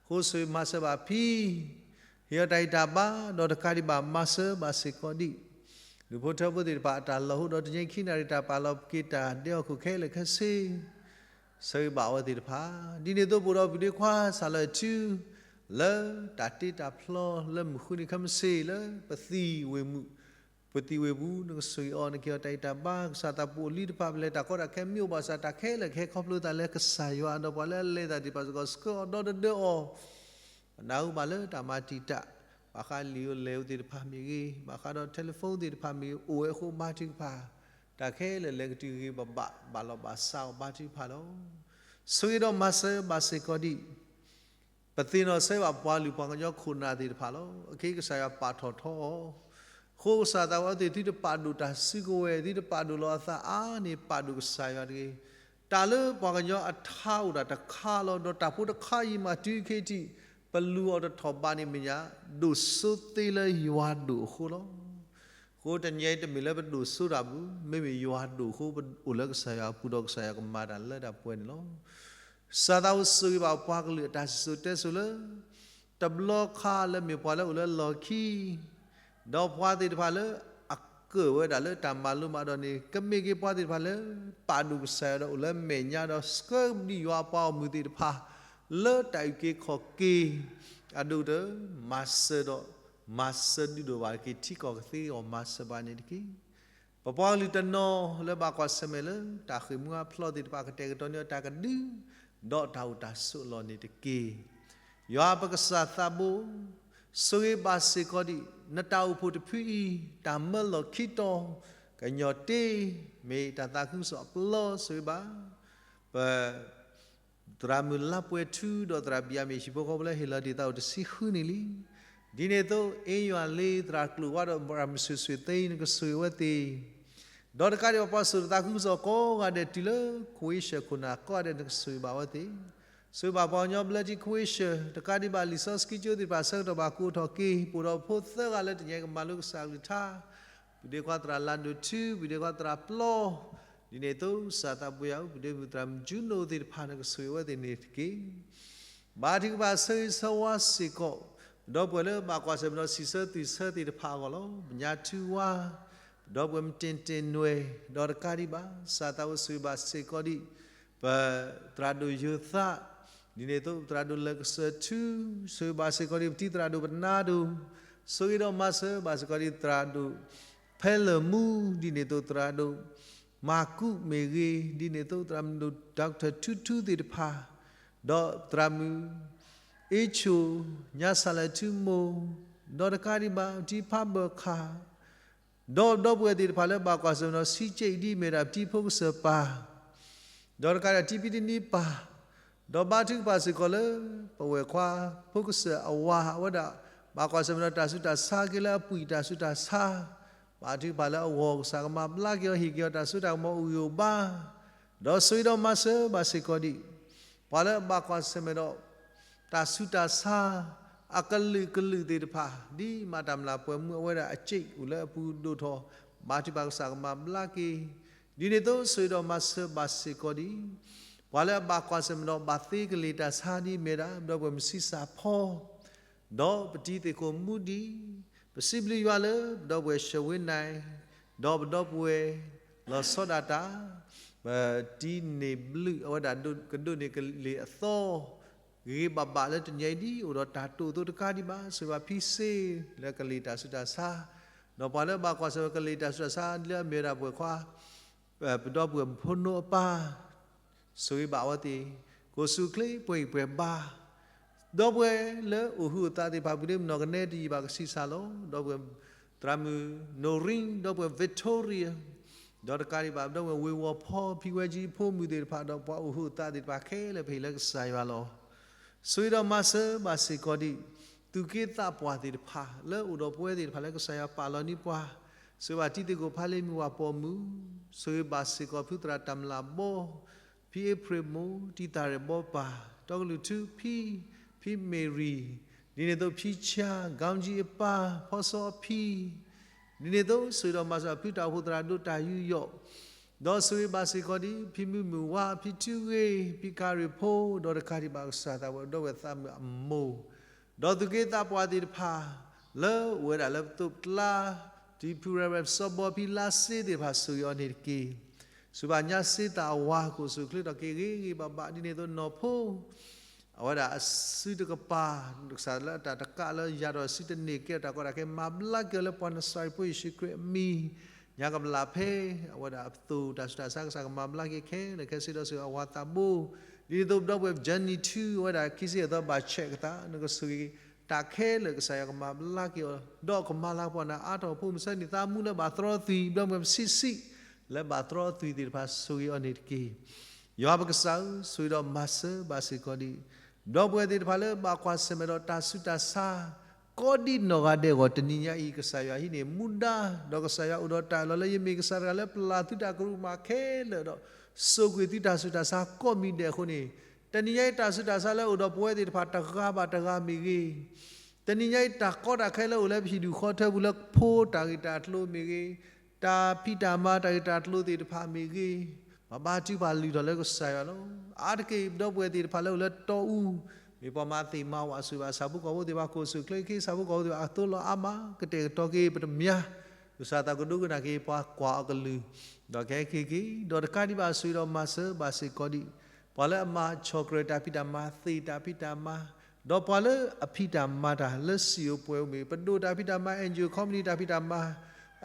အဃိ ဆိၣ်ဂ့ၤမၤစၢၤဘၣ်ဖံ ဟ့ၣ်အီၤတၢ်ဂံၢ်တၢ်ဘါ ဒီးတကးဒံးဘၣ် မၤစၢၤဘၣ်စ့ၢ်ကီးဒံး ဒူၣ်ဖိထၢဖိသ့ၣ်တဖၣ်အတၢ်လီၢ်ဟိ ဒီးတနံၤခံနၣ်ရံၣ်တၢ်ပာ်လီၤက့ၤတၢ်ဒဲးအီၣ်ခိၣ်ခဲလၢာ်ခဲဆ့ ဆၢဂ့ၤဘၣ်အဝဲသ့ၣ်တဖၣ် ဒ်န့ၣ်အသိး ပအိၣ်ဒီးပဒ့ခွါ စၢ်လီၢ်ထူ လၢတၢ်တ့တၢ်ဖျီလၢမုၢ်ဃုနံၤခဲမုၢ်ဆ့ၣ် လၢပသံၣ်ဝ့ၢ်မုၢ် ပသံၣ်ဝ့ၢ်ပူၤ နကဆိၣ်ဂ့ၤအီၤ နကဟ့ၣ်အီၤတၢ်ဂံၢ်တၢ်ဘါ ကစၢ်သးပူၤအိၣ်လံတဖၣ် ပလဲၤတၢ်ကီတၢ်ခဲမ့ၢ်အိၣ်ဘၣ်ဆၣ် တၢ်ခဲလၢာ်ကဟဲခီဖျိသးလၢကစၢ်ယွၤ ဒီးပှၤလၢအလဲၤတၢ်သ့ၣ်တဖၣ်စ့ၢ်ကီး ဆှၢအီၤဒီတဒၢအီၤ ပနၢ်ဟူဘၣ်လၢတၢ်မၤတံာ်တာ် ဘၣ်ဃးလံာ်အိၣ်လဲၢ်အိၣ်သ့ၣ်တဖၣ်မ့ၢ်ဂ့ၤ ဘၣ်ဃးဒီး telephone သ့ၣ်တဖၣ်မ့ၢ်ဂ့ၤ အိၣ်ဝဲအဃိဘါထုကဖၣ် တၢ်ခဲလၢာ်လဲၤကတုၤဂ့ၤဘၣ်ဘၣ် ဘၣ်လီၤဘၣ်စးအီၤဘါထုကဖၣ်လီၤ. ဆိၣ်ဂ့ၤဒီးမၤစၢၤဘၣ်စ့ၢ်ကီးဒံး ပသ့ၣ်နီၣ်ဆၢဘၣ်ပှၤလုၢ်ပှၤကညီခိၣ်နၢ်သ့ၣ်တဖၣ်လီၤ. အခဲကစၢ်ယွၤပာ်ထီၣ်ထီအီၤ, အဃိကစၢ်သးဝဲအဝဲသ့ၣ် သုတပာ်ဒိၣ်တၢ်စုကဝဲၤ သုတပာ်ဒိၣ်လီၤအသးအါန့ၢ် ပာ်ဒိၣ်ကစၢ်ယွၤတဂ့ၤ. တၢ်လၢပှၤကညီအထါအိၣ်ဒၣ်တခါလီၤ. ဒီးတၢ်ဖိတခါအံၤမးတုၤခဲအံၤထံး ပလူၤအီၤတထီၣ်ဘးန့ၣ်မဲာ်ညါ ဒိၣ်စိသ့လၢယွၤဒိၣ်အဃိလီၤ. အဃိတနံၤအံၤတမ့ၢ်လၢပဒိၣ်စိတၢ်ပူၤ, မ့မ့ၢ်ယွၤဒိၣ်အဃိ ပအိၣ်လၢကစၢ်ယွၤအပူၤဒီးကစၢ်ယွၤကမၤတၢ်လၢတၢ်ပှဲၤန့ၣ်လီၤ. ကစၢ်သးဝဲဆိၣ်ဂ့ၤဘၣ်ပှၤကလုာ်အတၢ်စံၣ်စိၤတဲစိၤလၢ တဘျီခါလၢမ့ၢ်ပှၤလၢအိၣ်လၢလီၢ်ခံ ဒီးပှၤသ့ၣ်တဖၣ်လၢအကၢၣ်ဝဲဒၣ်လၢတၢ်မၤလိမၤဒိးန့ၣ် ကမ့ၢ်က့ၤပှၤသ့ၣ်တဖၣ်လၢ ပာ်ဒိၣ်ကစၢ်ယွၤဒီးအိၣ်လၢမဲာ်ညါဒီးဆှၢကဒံယွၤအပှၤဂီၢ်မုၢ်သ့ၣ်တဖၣ် လၢတၢ်အုၣ်က့ၤခီၣ်က့ၤ အဒိၣ်ကတၢၢ် မၤစၢၤဒီး မၤစၢၤဒုးဒိၣ်ဘၣ်တက့ၢ် ထံကီၢ်ကသ့အဂီၢ်မၤစၢၤဘၣ်န့ၣ်တက့ၢ်. ပပှၤကလုာ်တနီၤလၢဘၣ်ကွၢ်ဆၢၣ်မဲာ်လၢ တၢ်ဃ့ၢ်မှံဟးဖျိးသ့ၣ်တဖၣ် ကတဲာ်ကတီၤန့ၢ်အီၤတၢ်ကဒု ဒီးတၢ်အိၣ်တၢ်ဆိးအလီၢ်န့ၣ်တက့ၢ်. ယွၤပကစၢ်သးဘိ ဆိၣ်ဂ့ၤဘၣ်စ့ၢ်ကီးဒံး နတၢ်အိၣ်ဖှိၣ်တဖုအံၤ တၢ်မၢလီၢ်ခံတီၤ ကညီၤတ့ မ့ၢ်တၢ်သးခုကစီၣ်အပျီ ဆိၣ်ဂ့ၤဘၣ် ပ သရၣ်မုၣ်လါပှဲၤထူ ဒီးသရၣ်ဘံၣ်အါမ့ၢ်ဟံၣ်ဖိဃီဖိလၢဟ့ၣ်လီၤတ့ၢ်သးအိၣ်တဆံဃုနံၣ်လံ. ဒ်န့ၣ်အသိး အ့ယွၤလ့ သရၣ်ကျိၤဝါဒီးသရၣ်မုၣ်ဆွ့ၣ်ဆွ့ၣ်သ့ နကဆိၣ်ဂ့ၤအဝဲသ့ၣ် ဒီးတကးဒံးဘၣ်ပှၤစိာ်တၢ်သးခုကစီၣ်ကိးဂၤဒဲးတုၤလၢ ခဝ့ၡၢၣ်ခိၣ်နၢ်ကိးဂၤဒဲး နကဆိၣ်ဂ့ၤဘၣ်အဝဲသ့ၣ်, ဆိၣ်ဂ့ၤဘၣ်ပှၤကညီဘျၢထံခဝ့ၡၢၣ် တကးဒံးဘၣ်လံာ်စီဆှံကၠိသ့ၣ်တဖၣ်ဆၢကတီၢ်ဘၣ်ကိးထီၣ်က့ၤ ပအိၣ်ဒီးဖိသၢဂၤလၢတနံၤအံၤကမၤလိကစၢ်အကလုၢ်ကထါ ပဒ့ခွါသရၣ်လၤဒိၣ်ထူ ပဒ့ခွါသရၣ်ပျီ ဒ်န့ၣ်အသိး ကစၢ်သးပှ့ၤအပဒ့မုၣ်သရၣ်မုၣ်ကၠူနိသ့ၣ်တဖၣ် နကဆိၣ်ဂ့ၤအဝဲသ့ၣ်န့ၣ်တက့ၢ်. ဘါထုကဖၣ်ဆၢဂ့ၤဆၢဝါစ့ၢ်ကီး ပဒီပုၢ်ဝဲၢ်လၢဘၣ်ကွၢ်ဆၢၣ်မဲာ်ဒီးစံးဆၢသွံၣ်ဆၢသ့ၣ်တဖၣ်အဂီၢ်လီၤ. ပညါထူဝါ ပဒီပုၢ်ဝဲၢ်မတ့ၢ်တ့ၢ်နွဲၣ် ဒီးတကးဒံးဘၣ် ကစၢ်သးဝဲဆိၣ်ဂ့ၤဘၣ်စ့ၢ်ကီးဒံး ပသရၣ်ဒိၣ်ယိၤသး ဒ်န့ၣ်အသိး သရၣ်ဒိၣ်လၢကစၢၢ်ထူ ဆိၣ်ဂ့ၤဘၣ်စ့ၢ်ကီးဒံး ပတံၤသရၣ်ဒိၣ်ပနါဒိၣ် ဆိၣ်ဂ့ၤဒီးမၤစၢၤဘၣ်စ့ၢ်ကီးဒံး သရၣ်ဒိၣ်ဖဲလၢာ်မူ ဒ်န့ၣ်အသိး သရၣ်ဒိၣ်မၤကူးမ့ၢ်ဂ့ၤ ဒ်န့ၣ်အသိး သရၣ်မုၣ်ဒိၣ် doctor ထူထူသ့ၣ်တဖၣ် ဒီးသရၣ်မုၣ် အ့ဆိၣ် ညါစၢ်လၢထူမိၢ် ဒီးတကးဒံးဘၣ် ပတံၤဖးဘၢၣ်ခၣ် ဒီးဒီပုၢ်ဝဲၢ်သ့ၣ်တဖၣ်လၢဘၣ်ကွၢ်ဆၢၣ်မဲာ်ဒီး ဆံးက့ဒ်အမ့ၢ်ဒၣ်ပတံၤဖိကစၢၢ်ပၢ် ဒီးတကးဒံးဘၣ်တံၤဖံးတံၤနံၤပၢ် ဒီးဘါထုကဖၣ်စ့ၢ်ကီးလၢ ပဝဲၢ်ခွါ ဖိကစၢၢ်အဝၤ အဝဲဒၣ် ဘၣ်ကွၢ်ဆၢၣ်မဲာ်ဒီးတၢ်ဆူးတၢ်ဆါက့ၤလၢအပှံာ်တၢ်ဆူးတၢ်ဆါ ဘါထုကဖၣ်လၢအဂီၢ်ကစၢ်ကမၤဘျါက့ၤအီၤ ဟ့ၣ်က့ၤအီၤတၢ်စိတၢ်ကမီၤအိၣ်ဂံၢ်အိၣ်ဘါ ဒီးဆိၣ်ဂ့ၤဒီးမၤစၢၤဘၣ်စ့ၢ်ကီးဒံး ပှၤလၢအဘၣ်ကွၢ်ဆၢၣ်မဲာ်ဒီး တၢ်ဆူးတၢ်ဆါ အကလုာ်ကလုာ်သ့ၣ်တဖၣ် ဒ်မၤတၢ်မျၢ်ပှဲၤမူအဝဲဒၣ်အစ့ၣ်အိၣ်လၢအပူၤဒိၣ်ထီၣ် ဘါထုကဖၣ်ကစၢ်ကမၤဘျါက့ၤ ဒ်န့ၣ်အသိးဆိၣ်ဂ့ၤဒီးမၤစၢၤဘၣ်စ့ၢ်ကီးဒံး ပှၤလၢအဘၣ်ကွၢ်ဆၢၣ်မဲာ်ဒီးဘၣ်သ့ကလံၤတၢ်ဆါဒ်အမ့ၢ်ဒၣ် ပဒီပုၢ်ဝဲၢ်မုၢ်ဆံးစၢ်ဖီ ဒီးပတံၤသ့ၣ်ခိၣ်မူဒံး ပစံးဘျုးယွၤလၢပဒီပုၢ်ဝဲၢ်ၡၢၣ်ဝ့နၢၣ် ဒီးပဒီပုၢ်ဝဲၢ် လီၤဆီဒၣ်တၢ် ပတံၤန့ၢ်ဘျုးအဝဲဒၣ်ကဒိးန့ၢ်ကလံၤအသီ ဂ့ၤဂ့ၤဘၣ်ဘၣ်လၢတနံၤအံၤဒ်အိၣ်ဒီးတၢ်တိာ်သိးတကးဒံးဘၣ် ဆိၣ်ဂ့ၤဘၣ်ဖံစ့လၢကလံၤတၢ်ဆူးတၢ်ဆါ ဒီးပှၤလၢဘၣ်ကွၢ်ဆၢၣ်မဲာ်ကလံၤတၢ်ဆူးတၢ်ဆါလၢအမ့ၢ်ဝဲဒၣ်ပဝဲၢ်ခွါ ပဒီပုၢ်ဝဲၢ်ဖိနိအပၢ် ဆိၣ်ဂ့ၤဘၣ်အဝဲသ့ၣ် ကိးဆူၣ်ချ့ပှဲၤဂံၢ်ပှဲၤဘါ ဒီပုၢ်ဝဲၢ်လၢအိၣ်ဟုၣ်အိၣ်သးသ့ၣ်တဖၣ် ပူၤဒ့မုၢ်နီၢ်ကနဲတယံာ်ဘၣ်ကဆံးစၢ်လီၤ. ဒီပုၢ်ဝဲၢ်သရၣ်မုၣ် Noreen ဒီပုၢ်ဝဲၢ် Victoria ဒီးတကးဒံးဘၣ် ဒီပုၢ်ဝဲၢ်ဝ့ၢ်ဝီၤဖီ ဖံဝဲကၠံဖိမုၣ်သ့ၣ်တဖၣ် ဒီးပှၤအိၣ်ဟုၣ်အိၣ်သးသ့ၣ်တဖၣ်ခဲလၢာ် ပဟ့ၣ်လၢကစၢ်ယွၤလီၤ. ဆိၣ်ဂ့ၤဒီးမၤစၢၤဘၣ်စ့ၢ်ကီးဒံး သူၣ်က့သးပှၢ်သ့ၣ်တဖၣ် လၢအိၣ်ဒီးပဝဲသ့ၣ်တဖၣ်လၢကစၢ်ယွၤပာ်လီၤန့ၢ်ပှၤ ဆိၣ်ဂ့ၤဘၣ်တံၤသကိးဖးလ့ၣ်မုၢ်ဝၤပိာ်မုၣ် ဆိၣ်ဂ့ၤဘၣ်စ့ၢ်ကီးဖုသရၣ်တၢ်မျၢ်ဘီ ဖံအ့ဖြ့ၣ်မိၢ် တံၤသၣ်ရဲၣ်ဘီပၢ် တီကလုာ်ထူဖံ ဖံမ့ၢ်ရံၣ် ဒ်န့ၣ်အသိးဖံဆါ ကီကၠံအပၢ် ဖီစီအဖံ ဒ်န့ၣ်အသိး ဆိၣ်ဂ့ၤဒီးမၤစၢၤဖုတၢ်အိၣ်ဖှိၣ်သရၣ်ဒိၣ်တၢ်ယူးယီၣ် ဒီးဆိၣ်ဂ့ၤဘၣ်စ့ၢ်ကီးဒံး ဖံမုၢ်မုၢ်ဝါ ဖံထူဂ့ၤ ဖံကၤရံၣ်ဖိ ဒီးတကးဒံးဘၣ်ကစၢ်သးဝဲဒီပုၢ်ဝဲၢ်သးမုၣ်အမိၢ် ဒီးသူၣ်က့သးပှၢ်သ့ၣ်တဖၣ် လၢအိၣ်ဝဲဒၣ်လၢပသိးပကျါ တံၤဖုရၤရၢၣ် စီၤဘီဖံ လါစ့သ့ၣ်တဖၣ် ဆိၣ်ဂ့ၤအီၤန့ၣ်တက့ၢ်. ဆူၣ်ဘၣ်ညါစ့သးအဝၤ ကိၣ်ဆူၣ်ချ့ ဒီးက့ၤဂ့ၤဂ့ၤဘၣ်ဘၣ်ဒ်န့ၣ်အသိး နီၢ်ဖိ အဝဲဒၣ်အစုတကပၤ ကစၢ်လၢအတၢ်တကးလၢယၤဒီးစုတန့ၢ်ကဲထီၣ်တၢ်ကီတၢ်ခဲ မၤဘျါက့ၤအီၤလၢ ပှၤနစၤရ့းဖိယ့ၣ်ၡူးခရံာ်အမံၤ ညါကဘျၣ်ဖဲ အဝဲဒၣ်အပသိၣ်တၢ်ဆူးတၢ်ဆါ ကစၢ်ကမၤဘျါက့ၤခဲလၢာ်ခဲဆ့ ဒီးဆိၣ်ဂ့ၤအဝၤသးဘိ ဒ်န့ၣ်အသိး ပဒီပုၢ်ဝဲၢ် Journey two အဝဲဒၣ်ခံဆံအသီ ဘၣ်ဆဲးကသး နကဆိၣ်ဂ့ၤ တၢ်ခဲလၢာ် ကစၢ်ယွၤကမၤဘျါက့ၤအီၤ ဒီးကမၤလၤကပီၤနၤအါထီၣ်ဖိ မုၢ်ဆၢနံၤသးမူလၢဘၣ်သရီသုး ပဒီပုၢ်ဝဲၢ်ပဆံးဆံး လၢဘၣ်သရီသုးသ့ၣ်တဖၣ် ဆိၣ်ဂ့ၤအီၤန့ၣ်တက့ၢ်. ယွၤပကစၢ်ဧၢ, ဆိၣ်ဂ့ၤဒီးမၤစၢၤဘၣ်စ့ၢ်ကီးဒံး ပဒီပုၢ်ဝဲၢ်သ့ၣ်တဖၣ်လၢဘၣ်ကွၢ်ဆၢၣ်မဲာ်ဒီးတၢ်ဆူးတၢ်ဆါ ကိးဒံနီၢ်ဂၤဒဲးအဂီၢ် တနံၤညါအံၤ ကစၢ်ယွၤဟံးန့ၢ်မူဒါ ဒီးကစၢ်ယွၤအိၣ်ဒီးတၢ်အၢၣ်လီၤလၢ ယမ့ၢ်ကစၢ်တဂၤလၢပျၢ်သုတၢ်ကရူၢ်ကမၣ်ခဲလၢာ်ဒီး စိာ်ကွံာ်သုတၢ်ဆူးတၢ်ဆါကိးမံၤဒဲးအဃိန့ၣ်, တနံၤညါအံၤ တၢ်ဆူးတၢ်ဆါလၢအိၣ်ဒီးပဝဲသ့ၣ်တဖၣ် တဂၤဘၣ်တဂၤမ့ၢ်ဂ့ၤ, တနံၤညါအံၤ တၢ်ကီတၢ်ခဲလၢအိၣ်လၢပဟံၣ်ဒူၣ်ဃီထၢပူၤလၢဖိတၢ်ဂ့ၢ်တၢ်ကျိၤမ့ၢ်ဂ့ၤ, တၢ်ဖံးတၢ်မၤတၢ်ဂ့ၢ်တၢ်ကျိၤသ့ၣ်တဖၣ်မ့ၢ်ဂ့ၤ, ပဘါထုကဖၣ်လုၢ်ထီၣ်လၢကစၢ်ယွၤလီၤ. အါတက့ၢ် ပဒီပုၢ်ဝဲၢ်သ့ၣ်တဖၣ်လၢအိၣ်လၢတီအူ, မ့ၢ်ပှၤမၤသ့ၣ်မၤဝး ဆိၣ်ဂ့ၤဘၣ်ဆၣ်ဖိကီၢ်ဖိသ့ၣ်တဖၣ် ကိၣ်ဆူၣ်ချ့က့ၤ ဆၣ်ဖိကီၢ်ဖိသ့ၣ်တဖၣ် အသိးလီၤအါမး ကတဲာ်ကတီၤက့ၤပတမၠါ, ကစၢ်သးကဒိကနၣ်က့ၤ ပှၤကွၢ်အီၤကလုၢ်, ဒီးကဟဲက့ၤက့ၤ, ဒီးတကးဒံးဘၣ် ဆိၣ်ဂ့ၤဒီးမၤစၢၤဘၣ်စ့ၢ်ကီးဒံး ပှၤလၢအမၤဆီၣ်ကြၢးတၢ်ဖံးတၢ်မၤ သ့ၣ်တၢ်ဖံးတၢ်မၤ, ဒီးပှၤလၢအဖံးတၢ်မၤတၢ်လၢစံာ်ဧိၤပှဲၤဧိၤမ့ၢ်ဂ့ၤ, ပဒိၣ်တၢ်ဖံးတၢ်မၤ NGO committee တၢ်ဖံးတၢ်မၤ,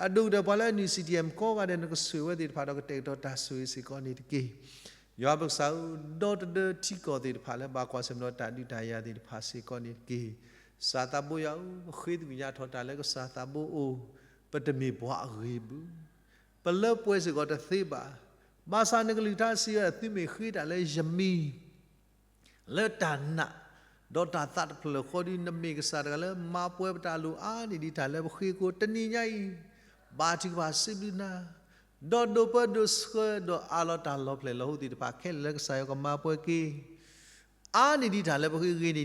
အဒိၣ်ကတၢၢ်ပှၤလၢအနုာ် CDM ကိးဂၤဒဲး နကဆိၣ်ဂ့ၤဝဲသ့ၣ်တဖၣ်ဒီးကတဲာ်ကတီၤတၢ်ဆိၣ်ဂ့ၤစ့ၢ်ကီးန့ၣ်တက့ၢ်. ယွၤပကစၢ်ဧၢ, ဒီတဒၢထံကီၢ်သ့ၣ်တဖၣ်လၢဘၣ်ကွၢ်ဆၢၣ်မဲာ်ဒီးတၢ်ဒုးတၢ်ယၤသ့ၣ်တဖၣ်စ့ၢ်ကီးန့ၣ်တက့ၢ်. ကစၢ်သးဘိယွၤဧၢ, ပဃ့သကွံာ်ညါထီၣ်တၢ်လၢကစၢ်သးဘိအအိၣ်, ပတမ့ၢ်ပှၤအဂ့ၤဘၣ်, ပလၢပှဲၤစ့ၢ်ကီးတသ့ဘၣ်. ဘၣ်ဆၣ်နကလုၢ်ကထါစံးဝဲ သုမ့ၢ်ဃ့တၢ်လၢယမံၤ လၢတၢ်နာ် ဒီးတၢ်သးတဖျၢၣ်ဃီဒီး နမ့ၢ်ကစၢ်တဂၤလၢမၤပှဲၤပတၢ်လိၣ်အါန့ၢ်ဒံးတၢ်လၢပဃ့အဃိ တနံၤညါအံၤ ဘါထုကဖၣ်စံးဘျုးနၤ, ဒီးဒိးပၢဒိးဆှၢဒီးအးလီၤတၢ်လီၤဖျဲၣ်လီၤဟိသ့ၣ်တဖၣ်ခဲလၢာ်လၢကစၢ်ယွၤကမၤပှဲၤက့ၤ အါန့ၢ်ဒံးတၢ်လၢပဃ့ ဂ့ၤန့ၢ်ဒံး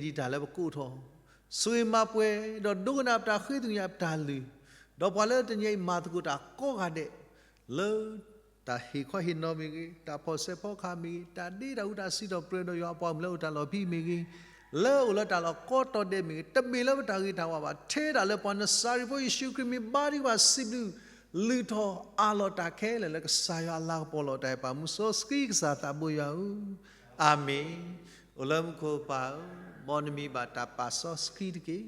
တၢ်လၢပကိးထီၣ်, ဆိၣ်ဂ့ၤမၤပှဲၤ ဒီးဒိကနၣ်ပတၢ်ဃ့သကွံာ်ညါပတၢ်လုၢ်, ဒီးပှၤလၢတနံၤညါအံၤမၤသကိးတၢ်ကိးဂၤဒဲး လၢ တၢ်ဟ့ၣ်ခီဟ့ၣ်နီၤမ့ၢ်ဂ့ၤ, တၢ်ဖီၣ်စဲးဖီခါမ့ၢ်ဂ့ၤ, တၢ်ဒ့တၢ်အူတၢ်စံးထီၣ်ပတြၢၤဒီးယွၤအပှၤမုၣ်လၢအိၣ်တၢ်လီၢ်ဖဲမ့ၢ်ဂ့ၤ, လၢအိၣ်လၢတၢ်လီၢ်ကိးတီၤဒဲးမ့ၢ်ဂ့ၤ, တမ့ၢ်လၢပတၢ်ဂ့ၤတၢ်ဝါဘၣ်, ထဲဒၣ်လၢပှၤနစၤရ့းဖိယ့ၣ်ၡူးခရံာ်မံၤ ဘါထုကဖၣ်စံးဘျုး လုၢ်ထီၣ်အးလီၤတၢ်ခဲလၢာ်လၢကစၢ်ယွၤအလၤကပီၤလီၤ. တၢ်အဲၣ်ပာ်မူစီဆှံကစၢ်သးဘိယွၤဧၢ, အၤမ့ၣ်. အိၣ်လၢမူခိၣ်ပၢ်ဧၢ, မ်နမံၤဘၣ်တၢ်ပာ်စီဆှံတက့ၢ်.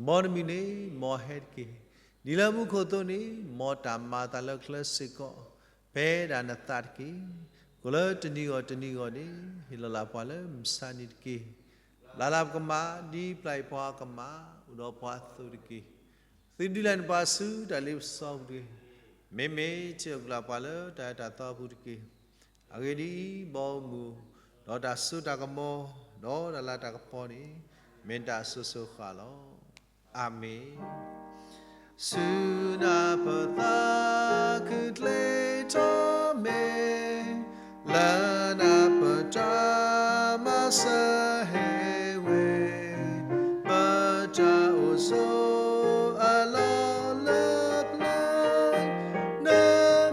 မ်နမုၢ်န့ၣ် မ်ဟဲတက့ၢ်. ဒ်လၢမူခိၣ်အသိးန့ၣ် မ်တၢ်မၤအသးလၢချၢစ့ၢ်ကီး ဖဲဒၣ်နသးတက့ၢ်. ကိးလၢတနံၤဂီၢ်တနံၤဂီၢ်န့ၣ် ဟ့ၣ်လီၤလၢပှၤလၢမုၢ်ဆါနံၤတက့ၢ်. ဘျးလၢပကမၤ ဒ်ပျၢ်အံၤပှၤကမၤ အိၣ်ဒီးပှၤအသိးတက့ၢ်. သုဒုးလဲၤနပှၤဆူတၢ်လ့ပစီပူၤတက့ၢ်. မ့မ့ၢ်ထံၣ်အီၤကလၢပှၤလၢတၢ်အဲၣ်တၢ်သီအပူၤတက့ၢ်. အဂ့ၢ်ဒ်အံၤ, ဘီမုၢ်, ဒီးတၢ်စိတၢ်ကမီၤ, ဒီးတၢ်လၤတၢ်ကပီၤန့ၣ် မ့ၢ်တၢ်အစိၤစိၤဃၣ်ဃၣ်လီၤ. အၤမ့ၣ်. ဆူနၢ်ပၢၢ်သးခုကျဲထီၣ်မဲာ်, လၢနၢ်ပၢၢ်တၢ်မၤစၢၤဟဲဝဲ, ပတၢ်အိၣ်ဆိးအလီၢ်လၢပျၢၤ, န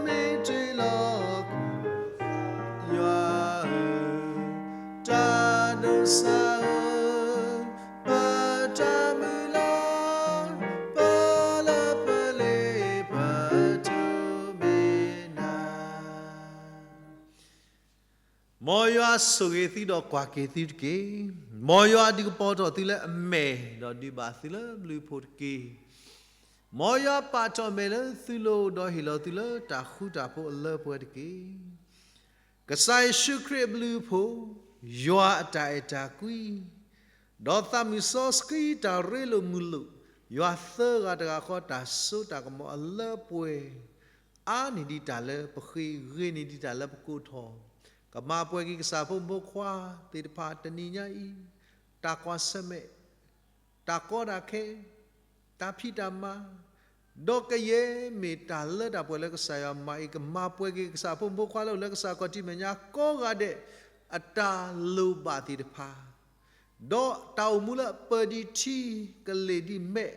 မ့ၢ်တ့ၢ်လီၤ ယွၤဧၢ, တၢ်ဒိးစၢ်ဧၢ, ပတၢ်မုၢ်လၢ်, ပလၢပလ့ၤ ပတိၢ်မ့ၢ်နၤ. မ်ယွၤဆိၣ်ဂ့ၤသုဒီးကွၢ်က့ၤသုတက့ၢ်. မ်ယွၤအဒုးကပီၤထီၣ်သုလၢအမဲာ်, ဒီးဒုးဘၣ်သုလၢဘျုးဖှိၣ်တက့ၢ်. မ်ယွၤပာ်ထီၣ်မဲာ်လၢသုလိၤ, ဒီးဟ့ၣ်လီၤသုလၢတၢ်ဃူတၢ်ဖိးအလၢပှဲၤတက့ၢ်. ကစၢ်ယ့ၣ်ၡူးခရံာ်အဘျုးအဖှိၣ်, ယွၤအတၢ်အဲၣ်တၢ်ကွံ, ဒီးသးမုၢ်စီဆှံတၢ်ရ့လိာ်မုာ်လိာ်, ယွၤသၢဂၤတဂၤဃီ တၢ်စိတၢ်ကမီၤအလၢပှဲၤ, အါန့ၢ်ဒံးတၢ်လၢပဃ့, ဂ့ၤန့ၢ်ဒံးတၢ်လၢပကိးထီၣ်, ကမၤပှဲၤက့ၤကစၢ်ဖိမုၣ်ဖိခွါသ့ၣ်တဖၣ်တနံၤညါအံၤ, တၢ်ကွၢ်ဆၢၣ်မဲာ် တၢ်ကီတၢ်ခဲ, တၢ်ဖံးတၢ်မၤ, ဒီးကယဲၢ်မ့ၢ်တၢ်လၢတၢ်ပှဲၤလၢကစၢ်ယွၤမၤအံၤ ကမၤပှဲၤက့ၤကစၢ်ဖိမုၣ်ဖိခွါလၢအိၣ်လၢကစၢ်ခီၣ်ထံးမဲာ်ညါကိးဂၤဒဲး အတၢ်လိၣ်ဘၣ်သ့ၣ်တဖၣ်, ဒီးတၢ်အိၣ်မူလၢအပၢၢ်ဒံးထံကလ့ၢ်ဒံးမဲး,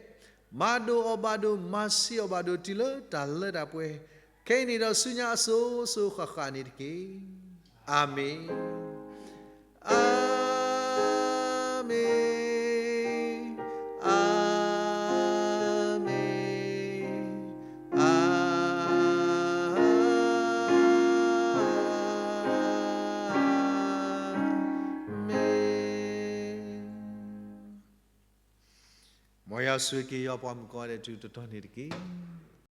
မၤဒိၣ်အီၤဘၣ်ဒိၣ် မၤဆံးအီၤဘၣ်ဒိၣ်တုၤလၢတၢ်လၢတၢ်ပှဲၤ, ခဲအံၤန့ၣ်ဒီးဆူညါအစိၤစိၤဃၣ်ဃၣ်န့ၣ်တက့ၢ်. အၤမ့ၣ်. အၤမ့ၣ်. မ်ယွၤဆိၣ်ဂ့ၤက့ၤယွၤပှၤမုၣ်ကီးဒဲး တုၤတတီၤန့ၣ်တက့ၢ်.